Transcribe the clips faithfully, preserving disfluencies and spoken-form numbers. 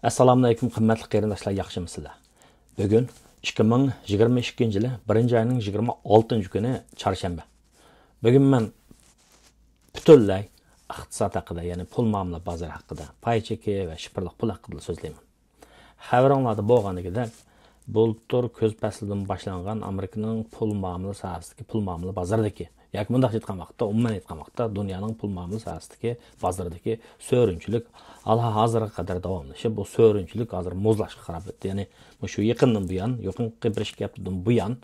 ئەسسالامۇئەلەيكۇم، قىممەتلىك قېرىنداشلار، ياخشىمۇسىلەر؟ بۈگۈن ئىككى مىڭ يىگىرمە ئىككىنچى يىلى بىرىنچى ئاينىڭ يىگىرمە ئالتىنچى كۈنى، چارشەنبە. بۈگۈن مەن پۈتۈنلەي ئىقتىساد ھەققىدە، يەنى پۇل مۇئامىلە بازىرى ھەققىدە، پاي چېكى ۋە شىفىرلىق پۇل ھەققىدە سۆزلەيمەن. خەۋىرىڭلاردا بولغىنىدەك، بۇلتۇر كۈز پەسلىدىن باشلانغان ئامېرىكىنىڭ پۇل مۇئامىلە ساھەسىدىكى، پۇل مۇئامىلە بازىرىدىكى، ياكى مۇنداق ئېيتقان ۋاقىتتا، ئومۇمەن ئېيتقان ۋاقىتتا، دۇنيانىڭ پۇل مۇئامىلە ساھەسىدىكى بازىرىدىكى سۆرۈنچىلىك ھازىرغا قەدەر داۋاملىشىپ، بۇ سۆرۈنچىلىك ھازىر مۇزلاشقا قاراپ كەتتى. يەنى مۇشۇ يېقىندىن بۇيان، يېقىنقى بىر ئىككى ھەپتىدىن بۇيان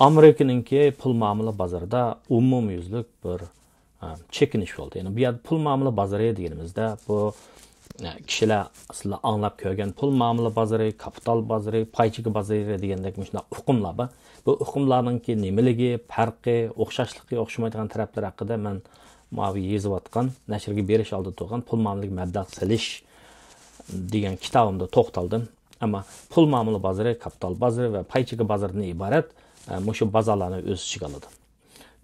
ئامېرىكىنىڭكى پۇل مۇئامىلە بازىرىدا ئومۇميۈزلۈك بىر ئە، چېكىنىش بولدى. يەنى بۇ يەردە پۇل مۇئامىلە بازىرى دېگىنىمىزدە، بۇ، ئە، كىشىلەر سىلەر ئاڭلاپ كۆرگەن پۇل مۇئامىلە بازىرى، كاپىتال بازىرى، پاي چېكى بازىرى دېگەندەك مۇشۇنداق ئۇقۇملار بار. بۇ ئۇقۇملارنىڭكى نېمىلىكى، پەرقى، ئوخشاشلىقى، ئوخشىمايدىغان تەرەپلىرى ھەققىدە مەن ماۋۇ يېزىۋاتقان، نەشرگە بېرىش ئالدىدا تۇرغان پۇل مۇئامىلىگە مەبلەغ سېلىش دېگەن كىتابىمدا توختالدىم. ئەمما پۇل مۇئامىلە بازىرى، كاپىتال بازىرى ۋە پاي چېكى بازىرىدىن ئىبارەت، ئە، مۇشۇ بازارلارنى ئۆز ئىچىگە ئالىدۇ.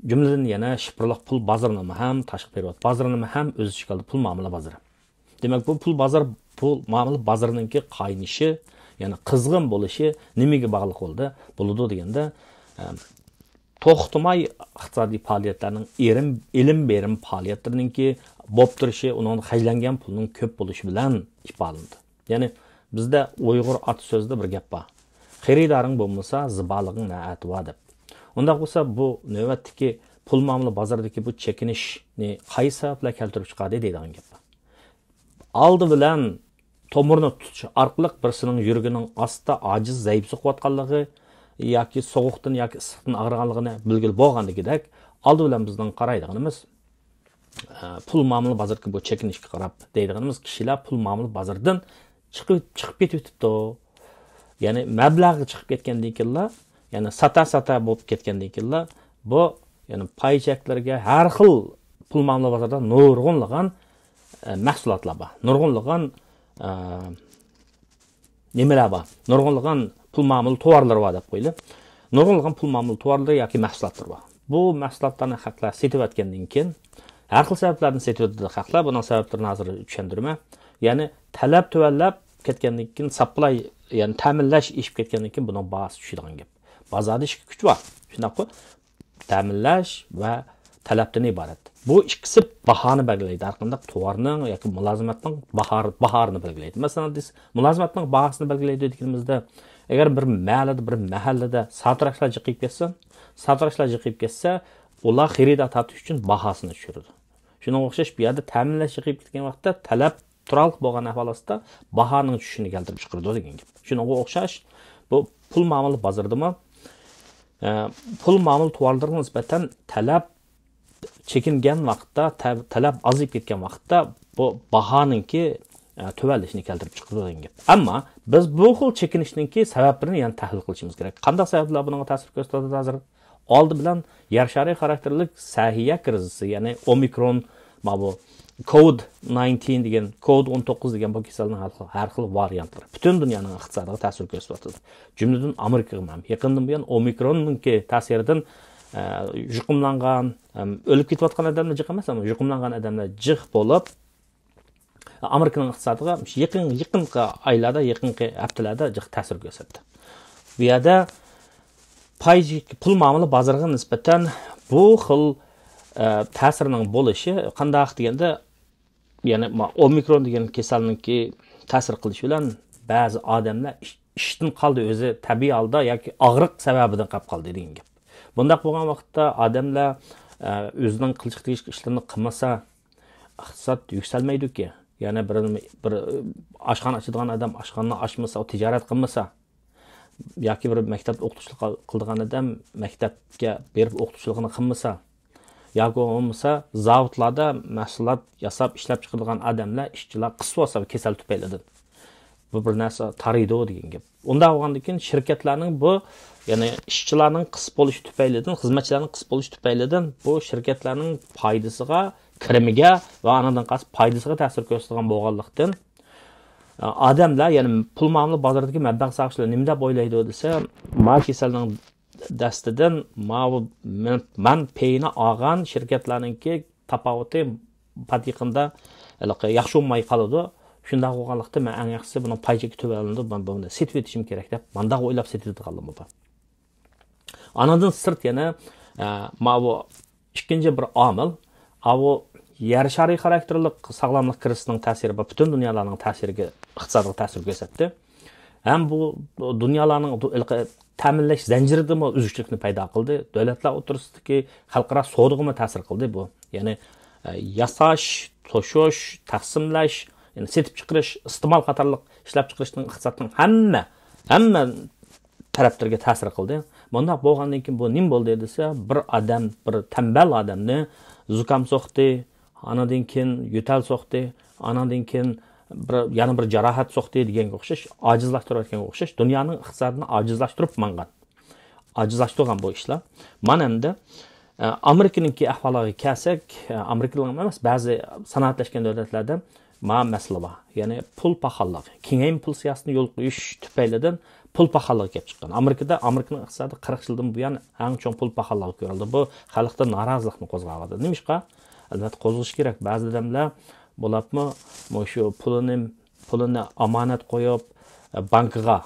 جۈملىدىن يەنە شىفىرلىق پۇل بازىرىنىمۇ ھەم، تاشقى پېرېۋوت بازىرىنىمۇ ھەم ئۆز ئىچىگە ئالىدۇ، پۇل مۇئامىلە بازىرى. دېمەك، بۇ پۇل بازار، پۇل مۇئامىلە بازىرىنىڭكى قاينىشى، يەنى قىزغىن بولۇشى نېمىگە باغلىق بولدى، بولىدۇ دېگەندە، ئە، توختىماي ئىقتىسادىي پائالىيەتلەرنىڭ ئېرىم-، ئېلىم بېرىم پائالىيەتلىرىنىڭكى بولۇپ تۇرۇشى، ئۇنىڭدا خەجلەنگەن پۇلنىڭ كۆپ بولۇشى بىلەن ئىپادىلىنىدۇ. يەنى بىزدە ئۇيغۇر ئاتا سۆزىدە بىر گەپ بار. «خېرىدارىڭ بولمىسا، زىبالىقىڭ نە ئەتى بار» دەپ. ئۇنداق بولسا، بۇ نۆۋەتتىكى پۇل مۇئامىلە بازىرىدىكى بۇ چېكىنىشنى قايسى سەۋەبلەر كەلتۈرۈپ چىقاردى دەيدىغان گەپ بار. ئالدى بىلەن تومۇرنى تۇتۇش ئارقىلىق بىرسىنىڭ يۈرىكىنىڭ ئاستا، ئاجىز، زەئىپ سوقۇۋاتقانلىقى ياكى سوغۇقتىن ياكى ئىسسىقتىن ئاغرىغانلىقىنى بىلگىلى بولغاندىكىدەك، ئالدى بىلەن بىزنىڭ قارايدىغىنىمىز، ئە، پۇل مۇئامىلە بازىرىدىكى بۇ چېكىنىشكە قاراپ دەيدىغىنىمىز، كىشىلەر پۇل مۇئامىلە بازىرىدىن چىقىپ، چىقىپ كېتىۋېتىپتۇ. يەنى مەبلەغ چىقىپ كەتكەندىن كېيىنلا، يەنى ساتا-ساتا بولۇپ كەتكەندىن كېيىنلا، بۇ، يەنى پاي چەكلىرىگە، ھەر خىل پۇل مۇئامىلە بازىرىدا نۇرغۇنلىغان، ئە، مەھسۇلاتلار بار. نۇرغۇنلىغان، ئە، نېمىلەر بار؟ نۇرغۇنلىغان پۇل مۇئامىلە تاۋارلىرى بار دەپ قويىلى. نۇرغۇنلىغان پۇل مۇئامىلە تاۋارلىرى ياكى مەھسۇلاتلىرى بار. بۇ مەھسۇلاتلارنى خەقلەر سېتىۋەتكەندىن كېيىن، ھەر خىل سەۋەبلەردىن سېتىۋېتىدۇ خەقلەر. بۇنىڭ سەۋەبلىرىنى ھازىر چۈشەندۈرىمەن. يەنى تەلەپ تۆۋەنلەپ كەتكەندىن كېيىن، ساپلاي، يەنى تەمىنلەش ئېشىپ كەتكەندىن كېيىن بۇنىڭ باھاسى چۈشىدىغان گەپ. بازاردا ئىككى كۈچ بار. شۇنداققۇ؟ تەمىنلەش ۋە تەلەپتىن ئىبارەت. بۇ ئىككىسى باھانى بەلگىلەيدۇ. ھەر قانداق تاۋارنىڭ ياكى مۇلازىمەتنىڭ باھار-، باھارىنى بەلگىلەيدۇ. مەسىلەن، بىز مۇلازىمەتنىڭ باھاسىنى بەلگىلەيدۇ دېگىنىمىزدە، ئەگەر بىر مەھەللىدە، بىر مەھەللىدە ساتىراشلار جىقىيىپ كەتسە، ساتىراشلار جىقىيىپ كەتسە، ئۇلار خېرىدار تارتىش ئۈچۈن باھاسىنى چۈشۈرىدۇ. شۇنىڭغا ئوخشاش بۇ يەردە تەمىنلەش جىقىيىپ كەتكەن ۋاقىتتا تەلەپ تۇراقلىق بولغان ئەھۋال ئاستىدا باھانىڭ چۈشۈشىنى كەلتۈرۈپ چىقىرىدۇ دېگەن گەپ. شۇنىڭغا ئوخشاش بۇ پۇل مۇئامىلە بازىرىدىمۇ، ئە، پۇل مۇئامىلە تاۋارلىرىغا نىسبەتەن تەلەپ چېكىنگەن ۋاقىتتا، تە-، تەلەپ ئازىيىپ كەتكەن ۋاقىتتا بۇ باھانىڭكى، ئە، تۆۋەنلىشىنى كەلتۈرۈپ چىقىرىدۇ دېگەن گەپ. ئەمما بىز بۇ خىل چېكىنىشنىڭكى سەۋەبلىرىنى يەنە تەھلىل قىلىشىمىز كېرەك. قانداق سەۋەبلەر بۇنىڭغا تەسىر كۆرسىتىۋاتىدۇ ھازىر؟ ئالدى بىلەن يەر شارى خاراكتېرلىك سەھىيە كىرىزىسى، يەنى ئومىكرون، مانا بۇ كوۋىد ناينتىن دېگەن، كوۋىد ئون توققۇز دېگەن بۇ كېسەلنىڭ ھەر خىل، ھەر خىل ۋارىيانتلىرى پۈتۈن دۇنيانىڭ ئىقتىسادىغا تەسىر كۆرسىتىۋاتىدۇ. جۈملىدىن ئامېرىكىغا ھەم. يېقىندىن بۇيان ئومىكروننىڭكى تەسىرىدىن، ئە، يۇقۇملانغان، ھەم ئۆلۈپ كېتىۋاتقان ئادەملەر جىق ئەمەس، ئەمما يۇقۇملانغان ئادەملەر جىق بولۇپ، ئامېرىكىنىڭ ئىقتىسادىغا يېقىن، يېقىنقى ئايلاردا، يېقىنقى ھەپتىلەردە جىق تەسىر كۆرسەتتى. بۇ يەردە پاي، پۇل مۇئامىلە بازىرىغا نىسبەتەن بۇ خىل، ئە، تەسىرنىڭ بولۇشى قانداق دېگەندە، يەنى ما-، ئومىكرون دېگەن كېسەلنىڭكى تەسىر قىلىشى بىلەن بەزى ئادەملەر ئىش-، ئىشتىن قالدى، ئۆزى تەبىئىي ھالدا ياكى ئاغرىق سەۋەبىدىن قېلىپ قالدى دېگەن گەپ. بۇنداق بولغان ۋاقىتتا ئادەملەر، ئە، ئۆزىنىڭ قىلىشقا تېگىشلىك ئىشلىرىنى قىلمىسا، ئىقتىساد يۈكسەلمەيدۇكى. يەنى بىر، بىر ئاشخانا ئاچىدىغان ئادەم ئاشخانىنى ئاچمىسا، ئۇ تىجارەت قىلمىسا، ياكى بىر مەكتەپتە ئوقۇتقۇچىلىق قىلىدىغان ئادەم مەكتەپكە بېرىپ ئوقۇتقۇچىلىقىنى قىلمىسا، ياكى بولمىسا زاۋۇتلاردا مەھسۇلات ياساپ ئىشلەپ چىقىرىدىغان ئادەملەر، ئىشچىلار قىسىۋالسا كېسەل تۈپەيلىدىن، بۇ بىر نەرسە تارىيدۇ دېگەن گەپ. ئۇنداق بولغاندىن كېيىن شىركەتلەرنىڭ بۇ، يەنى ئىشچىلارنىڭ قىس بولۇشى تۈپەيلىدىن، خىزمەتچىلەرنىڭ قىس بولۇشى تۈپەيلىدىن بۇ شىركەتلەرنىڭ پايدىسىغا، كىرىمىگە ۋە ئانىڭدىن قالسا پايدىسىغا تەسىر كۆرسىتىدىغان بولغانلىقتىن، ئادەملەر، يەنى پۇل مۇئامىلە بازىرىدىكى مەبلەغ ساقچىلىرى نېمە دەپ ئويلايدۇ دېسە، ما كېسەلنىڭ دەستىدىن ماۋۇ مەن، مەن پېيىنى ئالغان شىركەتلەرنىڭكى تاپاۋىتى پات يېقىندا ھېلىقى ياخشى بولماي قالىدۇ. شۇنداق بولغانلىقتا، مەن ئەڭ ياخشىسى بۇنىڭ پاي چېكى تۆۋەن، بۇنى سېتىۋېتىشىم كېرەك دەپ، مانداق ئويلاپ سېتىۋېتىدىغانلىرىمۇ بار. ئانىڭدىن سىرت يەنە، ئە، ماۋۇ ئىككىنچى بىر ئامىل، ئاۋۇ يەر شارى خاراكتېرلىق ساغلاملىق كىرىزىسىنىڭ تەسىرى بار، پۈتۈن دۇنيالارنىڭ تەسىرىگە، ئىقتىسادىغا تەسىر كۆرسەتتى. ھەم بۇ دۇنيالارنىڭ دۇ-، ھېلىقى تەمىنلەش زەنجىرىدىمۇ ئۈزۈكچىلىكنى پەيدا قىلدى. دۆلەتلەر ئوتتۇرىسىدىكى خەلقئارا سودىغىمۇ تەسىر قىلدى بۇ. يەنى، ئە، ياساش، توشۇش، تەقسىملەش، يەنى سېتىپ چىقىرىش، ئىستېمال قاتارلىق ئىشلەپچىقىرىشنىڭ، ئىقتىسادنىڭ ھەممە، ھەممە تەرەپلىرىگە تەسىر قىلدى. بۇنداق بولغاندىن كېيىن بۇ نېمە بولدى دېسە، بىر ئادەم، بىر تەمبەل ئادەمنى زۇكام سوقتى، ئانىڭدىن كېيىن يۆتەل سوقتى، ئانىڭدىن كېيىن بىر، يەنە بىر جاراھەت سوقتى دېگەنگە ئوخشاش، ئاجىزلاشتۇرۇۋەتكەنگە ئوخشاش، دۇنيانىڭ ئىقتىسادىنى ئاجىزلاشتۇرۇپ ماڭغان. ئاجىزلاشتۇرغان بۇ ئىشلار. مانا ئەمدى، ئە، ئامېرىكىنىڭكى ئەھۋالىغا كەلسەك، ئە، ئامېرىكىنىڭ ئەمەس، بەزى سانائەتلەشكەن دۆلەتلەردە ما مەسىلە بار. يەنى پۇل پاخاللىقى، كېڭەيمە پۇل سىياسىتىنى يولغا قويۇش تۈپەيلىدىن پۇل پاخاللىقى كېلىپ چىققان. ئامېرىكىدا، ئامېرىكىنىڭ ئىقتىسادى قىرىق يىلدىن بۇيان ئەڭ چوڭ پۇل پاخاللىقى كۆرۈلدى. بۇ خەلقتە نارازىلىقنى قوزغاۋاتىدۇ. نېمىشقا؟ ئەلۋەتتە قوزغىشى كېرەك. بەزى ئادەملەر بولۇپمۇ مۇشۇ پۇلىنى، پۇلىنى ئامانەت قويۇپ، ئە، بانكىغا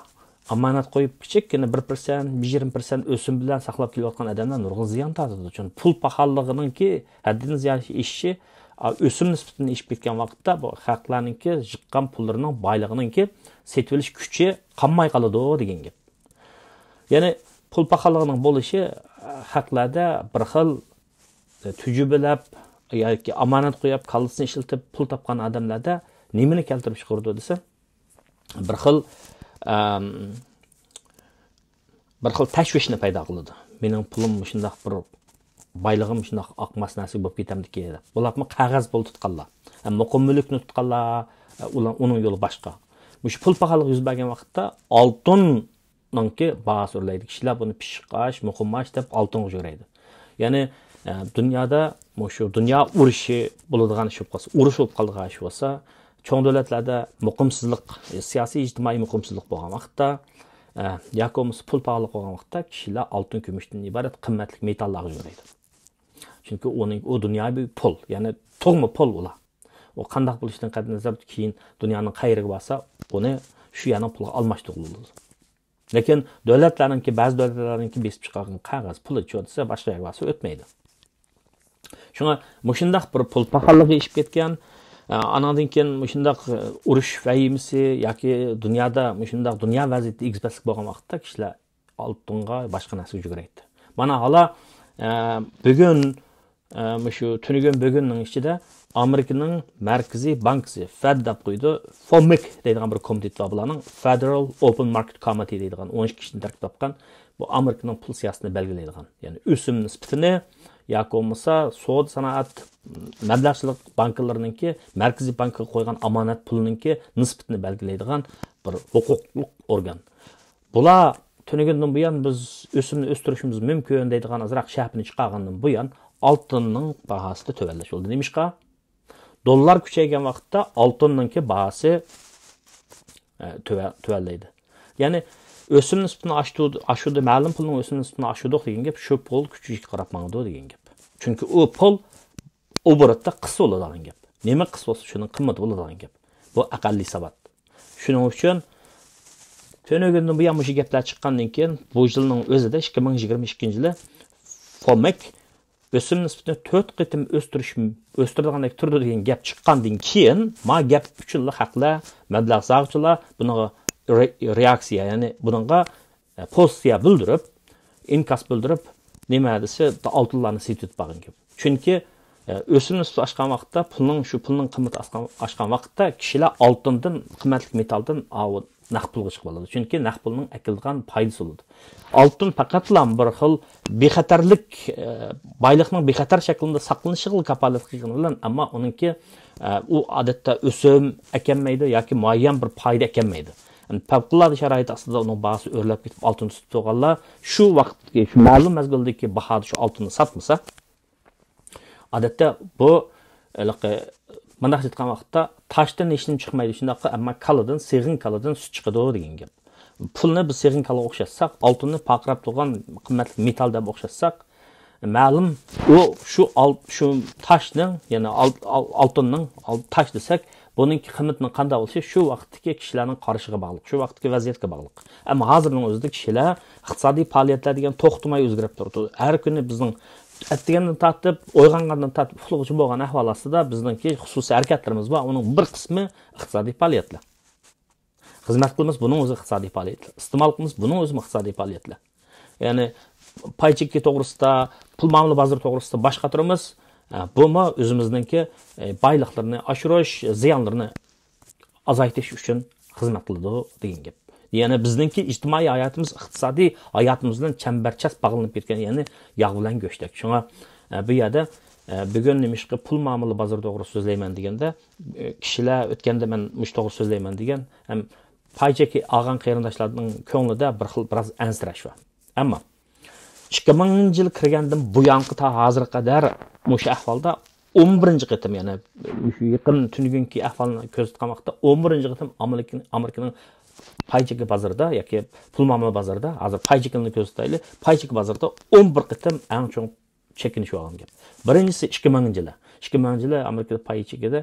ئامانەت قويۇپ، كىچىككىنە بىر پىرسەنت، يىگىرمە پىرسەنت ئۆسۈم بىلەن ساقلاپ كېلىۋاتقان ئادەملەر نۇرغۇن زىيان تارتىدۇ. چۈنكى پۇل پاخاللىقىنىڭكى ھەددىدىن زىيادە ئېشىشى، ئا، ئۆسۈم نىسبىتىنى ئېشىپ كەتكەن ۋاقىتتا بۇ خەقلەرنىڭكى يىغقان پۇللىرىنىڭ، بايلىقىنىڭكى سېتىۋېلىش كۈچى قالماي قالىدۇ دېگەن گەپ. يەنى پۇل پاخاللىقىنىڭ بولۇشى، ئە، خەقلەردە بىر خىل، ئە، تۈجۈبىلەپ ياكى ئامانەت قويۇپ، كاللىسىنى ئىشلىتىپ پۇل تاپقان ئادەملەردە نېمىنى كەلتۈرۈپ چىقىرىدۇ دېسە، بىر خىل، ئەم، بىر خىل تەشۋىشنى پەيدا قىلىدۇ. مېنىڭ پۇلۇم مۇشۇنداق بىر، بايلىقىم شۇنداق ئاقماس نەرسە بولۇپ كېتەمدىكى دەپ. بۇلارمۇ قەغەز پۇل تۇتقانلار، ئە، مۇقىم مۈلۈكنى تۇتقانلار، ئە، ئۇلار، ئۇنىڭ يولى باشقا. مۇشۇ پۇل پاخاللىقى يۈز بەرگەن ۋاقىتتا ئالتۇن نىڭكى باھاسى ئۆرلەيدۇ. كىشىلەر بۇنى پىششىق ئاش، مۇقىم ئاش دەپ ئالتۇنغا يۆرەيدۇ. يەنى، ئە، دۇنيادا مۇشۇ دۇنيا ئۇرۇشى بولىدىغان ئىش بولۇپ قالسا، ئۇرۇش بولۇپ قالىدىغان ئىش بولسا، چوڭ دۆلەتلەردە مۇقىمسىزلىق، سىياسىي، ئىجتىمائىي مۇقىمسىزلىق بولغان ۋاقىتتا، ئە، ياكى بولمىسا پۇل پاخاللىق بولغان ۋاقىتتا كىشىلەر ئالتۇن، كۈمۈشتىن ئىبارەت قىممەتلىك مېتاللارغا يۆرەيدۇ. چۈنكى ئۇنىڭ، ئۇ دۇنياۋى پۇل، يەنى تۇغما پۇل ئۇلار. ئۇ قانداق بولۇشىدىن قەتئىينەزەر، كېيىن دۇنيانىڭ قەيىرىگە بارسا، ئۇنى شۇ يەرنىڭ پۇلىغا ئالماشتۇرغىلى بولىدۇ. لېكىن دۆلەتلەرنىڭكى، بەزى دۆلەتلەرنىڭكى بېسىپ چىقارغان قەغەز پۇلى چۇ دېسە، باشقا يەرگە بارسا ئۆتمەيدۇ. شۇڭا مۇشۇنداق بىر پۇل پاخاللىقى ئېشىپ كەتكەن، ئە، ئانىڭدىن كېيىن مۇشۇنداق، ئە، ئۇرۇش ۋەھىمىسى ياكى دۇنيادا مۇشۇنداق دۇنيا ۋەزىيىتى ئېگىز-پەسلىك بولغان ۋاقىتتا كىشىلەر ئالتۇنغا، باشقا نەرسىگە يۈگۈرەيتتى. مانا ھالا، ئە، بۈگۈن، ئە، مۇشۇ تۈنۈگۈن بۈگۈننىڭ ئىچىدە ئامېرىكىنىڭ مەركىزىي بانكىسى، فېد دەپ قويىدۇ، فومېك دەيدىغان بىر كومىتېت بار بۇلارنىڭ، فېدېرال ئوپېن ماركېت كومىتېي دەيدىغان، ئون ئىككى كىشىدىن تەركىب تاپقان، بۇ ئامېرىكىنىڭ پۇل سىياسىتىنى بەلگىلەيدىغان، يەنى ئۆسۈم نىسبىتىنى ياكى بولمىسا سودا سانائەت مەبلەغچىلىك بانكىلىرىنىڭكى مەركىزىي بانكىغا قويغان ئامانەت پۇلىنىڭكى نىسبىتىنى بەلگىلەيدىغان بىر ھوقۇقلۇق ئورگان. بۇلار تۈنۈگۈندىن بۇيان بىز ئۆسۈمنى ئۆستۈرۈشىمىز مۇمكىن دەيدىغان ئازراق شەپىنى چىقارغاندىن بۇيان ئالتۇننىڭ باھاسىدا تۆۋەنلەش بولدى. نېمىشقا؟ دوللار كۈچەيگەن ۋاقىتتا ئالتۇننىڭكى باھاسى، ئە، تۆۋە-، تۆۋەنلەيدۇ. يەنى ئۆسۈم نىسبىتىنى ئاشتۇ-، ئاشۇردى، مەلۇم پۇلنىڭ ئۆسۈم نىسبىتىنى ئاشۇردۇق دېگەن گەپ، شۇ پۇل كۈچىيىشكە قاراپ ماڭىدۇ دېگەن گەپ. چۈنكى ئۇ پۇل ئوبوروتتا قىس بولىدىغان گەپ. نېمە قىس بولسا، شۇنىڭ قىممىتى بولىدىغان گەپ. بۇ ئەقەللىي ساۋات. شۇنىڭ ئۈچۈن تۈنۈگۈندىن بۇيان مۇشۇ گەپلەر چىققاندىن كېيىن، بۇ يىلنىڭ ئۆزىدە، ئىككى مىڭ يىگىرمە ئىككىنچى يىلى فومېك ئۆسۈم نىسبىتىنى تۆت قېتىم ئۆستۈرۈش، ئۆستۈرىدىغاندەك تۇرىدۇ دېگەن گەپ چىققاندىن كېيىن، ما گەپ ئۈچۈنلا خەقلەر، مەبلەغ سالغۇچىلار بۇنىڭغا رې-، رېئاكسىيە، يەنى بۇنىڭغا، ئە، پوزىتسىيە بىلدۈرۈپ، ئىنكاس بىلدۈرۈپ، نېمە دېسە، ئالتۇنلارنى سېتىۋېتىپ بارغان گەپ. چۈنكى، ئە، ئۆسۈم نىسبىتى ئاشقان ۋاقىتتا، پۇلنىڭ، شۇ پۇلنىڭ قىممىتى ئاشقان، ئاشقان ۋاقىتتا كىشىلەر ئالتۇندىن، قىممەتلىك مېتالدىن ئاۋۇ نەق پۇلغا چىقىپ ئالىدۇ. چۈنكى نەق پۇلنىڭ ئەكېلىدىغان پايدىسى بولىدۇ. ئالتۇن پەقەتلا بىر خىل بىخەتەرلىك، ئە، بايلىقنىڭ بىخەتەر شەكلىدە ساقلىنىشىغا كاپالەتلىك قىلغىنى بىلەن، ئەمما ئۇنىڭكى، ئە، ئۇ ئادەتتە ئۆسۈم ئەكەلمەيدۇ ياكى مۇئەييەن بىر پايدا ئەكەلمەيدۇ. يەنى پەۋقۇلئاددە شارائىت ئاستىدا ئۇنىڭ باھاسى ئۆرلەپ كېتىپ، ئالتۇن تۇتۇپ تۇرغانلار شۇ ۋاقىتتىكى، شۇ مەلۇم مەزگىلدىكى باھادا شۇ ئالتۇننى ساتمىسا، ئادەتتە بۇ، ھېلىقى، مۇنداق ئېيتقان ۋاقىتتا، تاشتىن ھېچنېمە چىقمايدۇ، شۇنداققۇ، ئەمما كالىدىن، سېغىن كالىدىن سۈت چىقىدۇ دېگەن گەپ. پۇلنى بىز سېغىن كالىغا ئوخشاتساق، ئالتۇننى پارقىراپ تۇرغان قىممەتلىك مېتال دەپ ئوخشاتساق، مەلۇم، ئۇ شۇ ئال-، شۇ تاشنىڭ، يەنى ئال-، ئال-، ئالتۇننىڭ، ئال-، تاش دېسەك، بۇنىڭكى قىممىتىنىڭ قانداق بولۇشى شۇ ۋاقىتتىكى كىشىلەرنىڭ قارىشىغا باغلىق، شۇ ۋاقىتتىكى ۋەزىيەتكە باغلىق. ئەمما ھازىرنىڭ ئۆزىدە كىشىلەر ئىقتىسادىي پائالىيەتلەر دېگەن توختىماي ئۆزگىرىپ تۇرىدۇ. ھەر كۈنى بىزنىڭ ئەتىگەندىن تارتىپ، ئويغانغاندىن تارتىپ ئۇخلىغۇچە بولغان ئەھۋال ئاستىدا بىزنىڭكى خۇسۇسىي ھەرىكەتلىرىمىز بار. ئۇنىڭ بىر قىسمى ئىقتىسادىي پائالىيەتلەر. خىزمەت قىلىمىز، بۇنىڭ ئۆزى ئىقتىسادىي پائالىيەتلەر. ئىستېمال قىلىمىز، بۇنىڭ ئۆزىمۇ ئىقتىسادىي پائالىيەتلەر. يەنى پاي چېكى توغرىسىدا، پۇل مۇئامىلە بازىرى توغرىسىدا باش قاتۇرىمىز. ئە، بۇمۇ ئۆزىمىزنىڭكى، ئە، بايلىقلىرىنى ئاشۇرۇش، زىيانلىرىنى ئازايتىش ئۈچۈن خىزمەت قىلىدۇ دېگەن گەپ. يەنى بىزنىڭكى ئىجتىمائىي ھاياتىمىز ئىقتىسادىي ھاياتىمىز بىلەن چەمبەرچاس باغلىنىپ كەتكەن، يەنى ياغ بىلەن گۆشتەك. شۇڭا، ئە، بۇ يەردە، ئە، بۈگۈن نېمىشقا پۇل مۇئامىلە بازىرى توغرىسىدا سۆزلەيمەن دېگەندە، ئە، كىشىلەر ئۆتكەندە مەن مۇشۇ توغرىسىدا سۆزلەيمەن دېگەن ھەم پاي چېكى ئالغان قېرىنداشلارنىڭ كۆڭلىدە بىر خىل بىراز ئەنسىرەش بار. ئەمما ئىككى مىڭىنچى يىل كىرگەندىن بۇيانقى تا ھازىرغا قەدەر مۇشۇ ئەھۋالدا ئون بىرىنچى قېتىم، يەنى مۇشۇ يېقىن تۈنۈگۈنكى ئەھۋالنى كۆزەتكەن ۋاقىتتا ئون بىرىنچى قېتىم ئامېرىكىنىڭ، ئامېرىكىنىڭ پاي چېكى بازىرىدا ياكى پۇل مۇئامىلە بازىرىدا، ھازىر پاي چېكىنى كۆزىتەيلى، پاي چېكى بازىرىدا ئون بىر قېتىم ئەڭ چوڭ چېكىنىش بولغان گەپ. بىرىنچىسى ئىككى مىڭىنچى يىلى. ئىككى مىڭىنچى يىلى ئامېرىكىدا پاي چېكىدە،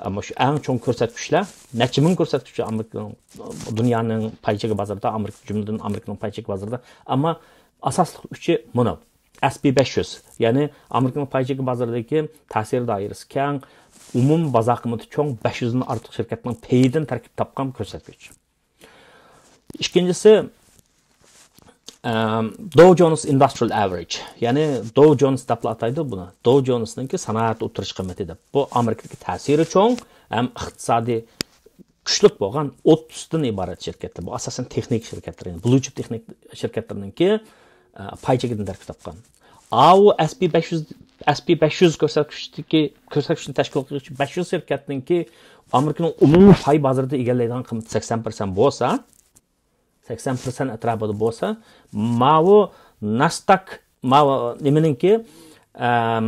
ئە، مۇشۇ ئەڭ چوڭ كۆرسەتكۈچلەر، نەچچە مىڭ كۆرسەتكۈچ ئامېرىكىنىڭ، دۇنيانىڭ پاي چېكى بازىرىدا، ئامېرىكا، جۈملىدىن ئامېرىكىنىڭ پاي چېكى بازىرىدا. ئەمما ئاساسلىق ئۈچى مۇنۇ. ئەس پى بەش يۈز، يەنى ئامېرىكىنىڭ پاي چېكى بازىرىدىكى تەسىر دائىرىسى كەڭ، ئومۇمىي بازار قىممىتى چوڭ بەش يۈزدىن ئارتۇق شىركەتنىڭ پېيىدىن تەركىب تاپقان كۆرسەتكۈچ. ئىككىنچىسى، ئەم، Dow Jones Industrial Average، يەنى داۋ جونس دەپلا ئاتايدۇ بۇنى. داۋ جونسنىڭكى سانائەت ئوتتۇرىچە قىممىتى دەپ. بۇ ئامېرىكىدىكى تەسىرى چوڭ ھەم ئىقتىسادىي كۈچلۈك بولغان ئوتتۇزدىن ئىبارەت شىركەتلەر. بۇ ئاساسەن تېخنىكا شىركەتلىرى، بلۇ چىپ تېخنىكا شىركەتلىرىنىڭكى، ئە، پاي چېكىدىن تەركىب تاپقان. ئاۋۇ ئەس پى بەش يۈز، ئەس پى بەش يۈز كۆرسەتكۈچتىكى، كۆرسەتكۈچنى تەشكىل قىلغۇچى بەش يۈز شىركەتنىڭكى ئامېرىكىنىڭ ئومۇمىي پاي بازىرىدا ئىگىلەيدىغان قىممىتى سەكسەن پىرسەنت بولسا، سەكسەن پىرسەنت ئەتراپىدا بولسا، ماۋۇ ناسداك، ماۋۇ نېمىنىڭكى، ئەم،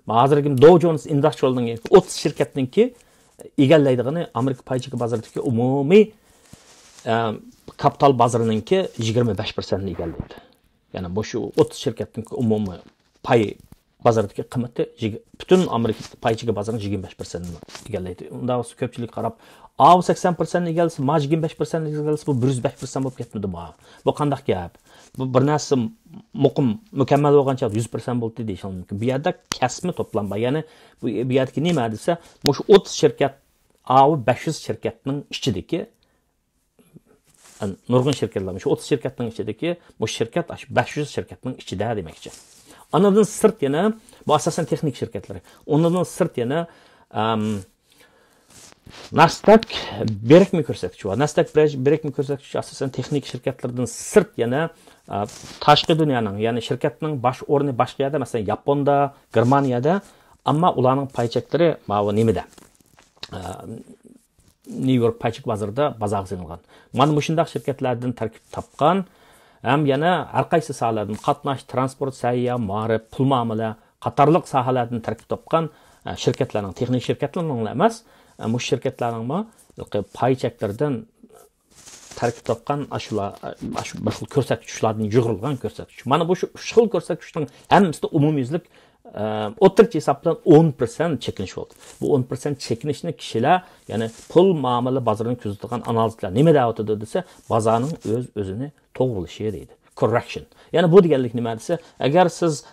ھازىرقى داۋ جونس ئىندۇسترىيالنىڭ ئوتتۇز شىركەتنىڭكى ئىگىلەيدىغىنى ئامېرىكا پاي چېكى بازىرىدىكى ئومۇمىي، ئەم، كاپىتال بازىرىنىڭكى يىگىرمە بەش پىرسەنتنى ئىگىلەيدۇ. يەنى مۇشۇ ئوتتۇز شىركەتنىڭكى ئومۇمىي پاي بازىرىدىكى قىممىتى يىگ-، پۈتۈن ئامېرىكا پاي چېكى بازىرىنىڭ يىگىرمە بەش پىرسەنتىنى ئىگىلەيدۇ. ئۇنداق بولسا كۆپچىلىك قاراپ، ئاۋۇ سەكسەن پىرسەنتنى ئىگىلىسە، ما يىگىرمە بەش پىرسەنتنى ئىگىلىسە، بۇ بىر يۈز بەش پىرسەنت بولۇپ كەتمىدىما؟ بۇ قانداق گەپ؟ بۇ بىر نەرسە مۇقىم، مۇكەممەل بولغان چاغدا يۈز پىرسەنت بولدى دېيىشىڭىز مۇمكىن. بۇ يەردە كەسمە توپلام بار. يەنى بۇ، بۇ يەردىكى نېمە دېسە، مۇشۇ ئوتتۇز شىركەت، ئاۋۇ بەش يۈز شىركەتنىڭ ئىچىدىكى نۇرغۇن شىركەتلەر، مۇشۇ ئوتتۇز شىركەتنىڭ ئىچىدىكى، مۇشۇ شىركەت ئاشۇ بەش يۈز شىركەتنىڭ ئىچىدە دېمەكچى. ئانىڭدىن سىرت يەنە، بۇ ئاساسەن تېخنىك شىركەتلىرى. ئۇنىڭدىن سىرت يەنە، ئەم، ناسداك بىرىكمە كۆرسەتكۈچى بار. ناسداك بىرىك-، بىرىكمە كۆرسەتكۈچى ئاساسەن تېخنىك شىركەتلىرىدىن سىرت يەنە، ئە، تاشقى دۇنيانىڭ، يەنى شىركەتنىڭ باش ئورنى باشقا يەردە، مەسىلەن، ياپوندا، گېرمانىيەدە، ئەمما ئۇلارنىڭ پاي چەكلىرى ماۋۇ نېمىدە؟ ئە، نيۇ يورك پاي چېكى بازىرىدا بازارغا سېلىنغان. مانا مۇشۇنداق شىركەتلەردىن تەركىب تاپقان ھەم يەنە ھەر قايسى ساھەلەردىن، قاتناش، تىرانسپورت، سەھىيە، مائارىپ، پۇل مۇئامىلە قاتارلىق ساھەلەردىن تەركىب تاپقان، ئە، شىركەتلەرنىڭ، تېخنىك شىركەتلەرنىڭلا ئەمەس، ئە، مۇشۇ شىركەتلەرنىڭمۇ پاي چەكلىرىدىن تەركىب تاپقان ئاشۇلار، ئاشۇ بىر خىل كۆرسەتكۈچ، شۇلاردىن يىغىرىلغان كۆرسەتكۈچ. مانا بۇ شۇ ئۈچ خىل كۆرسەتكۈچنىڭ ھەممىسىدە ئومۇميۈزلۈك، ئە، ئوتتۇرىچە ھېساب بىلەن ئون پىرسەنت چېكىنىش بولدى. بۇ ئون پىرسەنت چېكىنىشنى كىشىلەر، يەنى پۇل مۇئامىلە بازىرىنى كۆزىتىدىغان ئانالىزلار نېمە دەۋاتىدۇ دېسە، بازارنىڭ ئۆز ئۆزىنى توغرىلىشى دەيدۇ. كوررېكشن. يەنى بۇ دېگەنلىك نېمە دېسە، ئەگەر سىز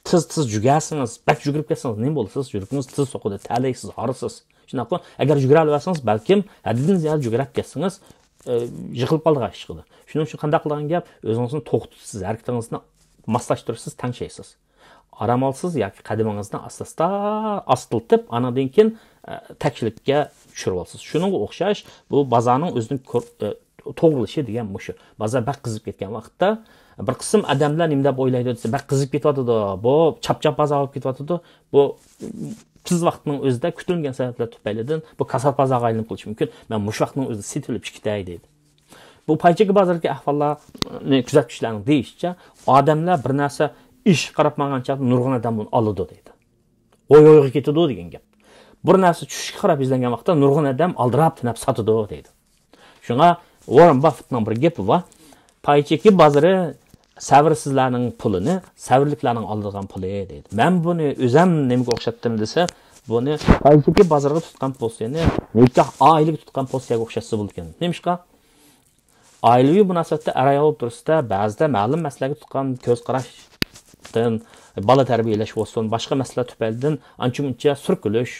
تېز، تېز يۈگۈرسىڭىز، بەك يۈگۈرۈپ كەتسىڭىز نېمە بولىسىز؟ يۈرىكىڭىز تېز سوقىدۇ، تەلەيسىز، ھارىسىز. شۇنداقمۇ؟ ئەگەر يۈگۈرەلىۋەرسىڭىز، بەلكىم ھەددىدىن زىيادە يۈگۈرۈپ كەتسىڭىز، ئە، يىقىلىپ قالىدىغان ئىش چىقىدۇ. شۇنىڭ ئۈچۈن قانداق قىلىدىغان گەپ؟ ئۆزىڭىزنى توختىتىسىز، ھەرىكىتىڭىزنى ماسلاشتۇرىسىز، تەڭشەيسىز. ئارام ئالىسىز ياكى قەدىمىڭىزنى ئاستا-ئاستا ئاستىلىتىپ، ئانىڭدىن كېيىن، ئە، تەكشىلىككە چۈشۈرۈۋالىسىز. شۇنىڭغا ئوخشاش، بۇ بازارنىڭ ئۆزىنىڭ كور-، ئە، توغرىلىشى دېگەن مۇشۇ. بازار بەك قىزىپ كەتكەن ۋاقىتتا، بىر قىسىم ئادەملەر نېمە دەپ ئويلايدۇ دېسە، بەك قىزىپ كېتىۋاتىدۇ، بۇ چاپچاپ بازار بولۇپ كېتىۋاتىدۇ، بۇ تېز ۋاقىتنىڭ ئۆزىدە كۈتۈلمىگەن سەۋەبلەر تۈپەيلىدىن بۇ كاسات بازارغا ئايلىنىپ قېلىشى مۇمكىن. مەن مۇشۇ ۋاقىتنىڭ ئۆزىدە سېتىۋېلىپ چىقىتەي دەيدۇ. بۇ پاي چېكى بازىرىدىكى ئەھۋاللارنى كۆزەتكۈچىلەرنىڭ دېيىشىچە، ئادەملەر بىر نەرسە ئىشقا قاراپ ماڭغان چاغدا نۇرغۇن ئادەم بۇنى ئالىدۇ دەيدۇ. ئوي ئويغا كېتىدۇ دېگەن گەپ. بىر نەرسە چۈشۈشكە قاراپ يۈزلەنگەن ۋاقىتتا نۇرغۇن ئادەم ئالدىراپ تېنەپ ساتىدۇ دەيدۇ. شۇڭا ۋاررېن باففېتنىڭ بىر گېپى بار. پاي چېكى بازىرى سەۋرسىزلەرنىڭ پۇلىنى سەۋرلىكلەرنىڭ ئالىدىغان پۇلى دەيدۇ. مەن بۇنى ئۆزەم نېمىگە ئوخشاتتىم دېسە، بۇنى پاي چېكى بازىرىغا تۇتقان پوزىتسىيەنى نىكاھ ئائىلىگە تۇتقان پوزىتسىيەگە ئوخشاتسا بولىدىكەن. نېمىشقا؟ ئائىلىۋى مۇناسىۋەتتە ئەر-ئايال ئوتتۇرىسىدا بەزىدە مەلۇم مەسىلىلەرگە تۇتقان كۆز قاراشتىن، بالا تەربىيەلەش بولسۇن، باشقا مەسىلە تۈپەيلىدىن ئانچە-مۇنچە سۈركىلىش،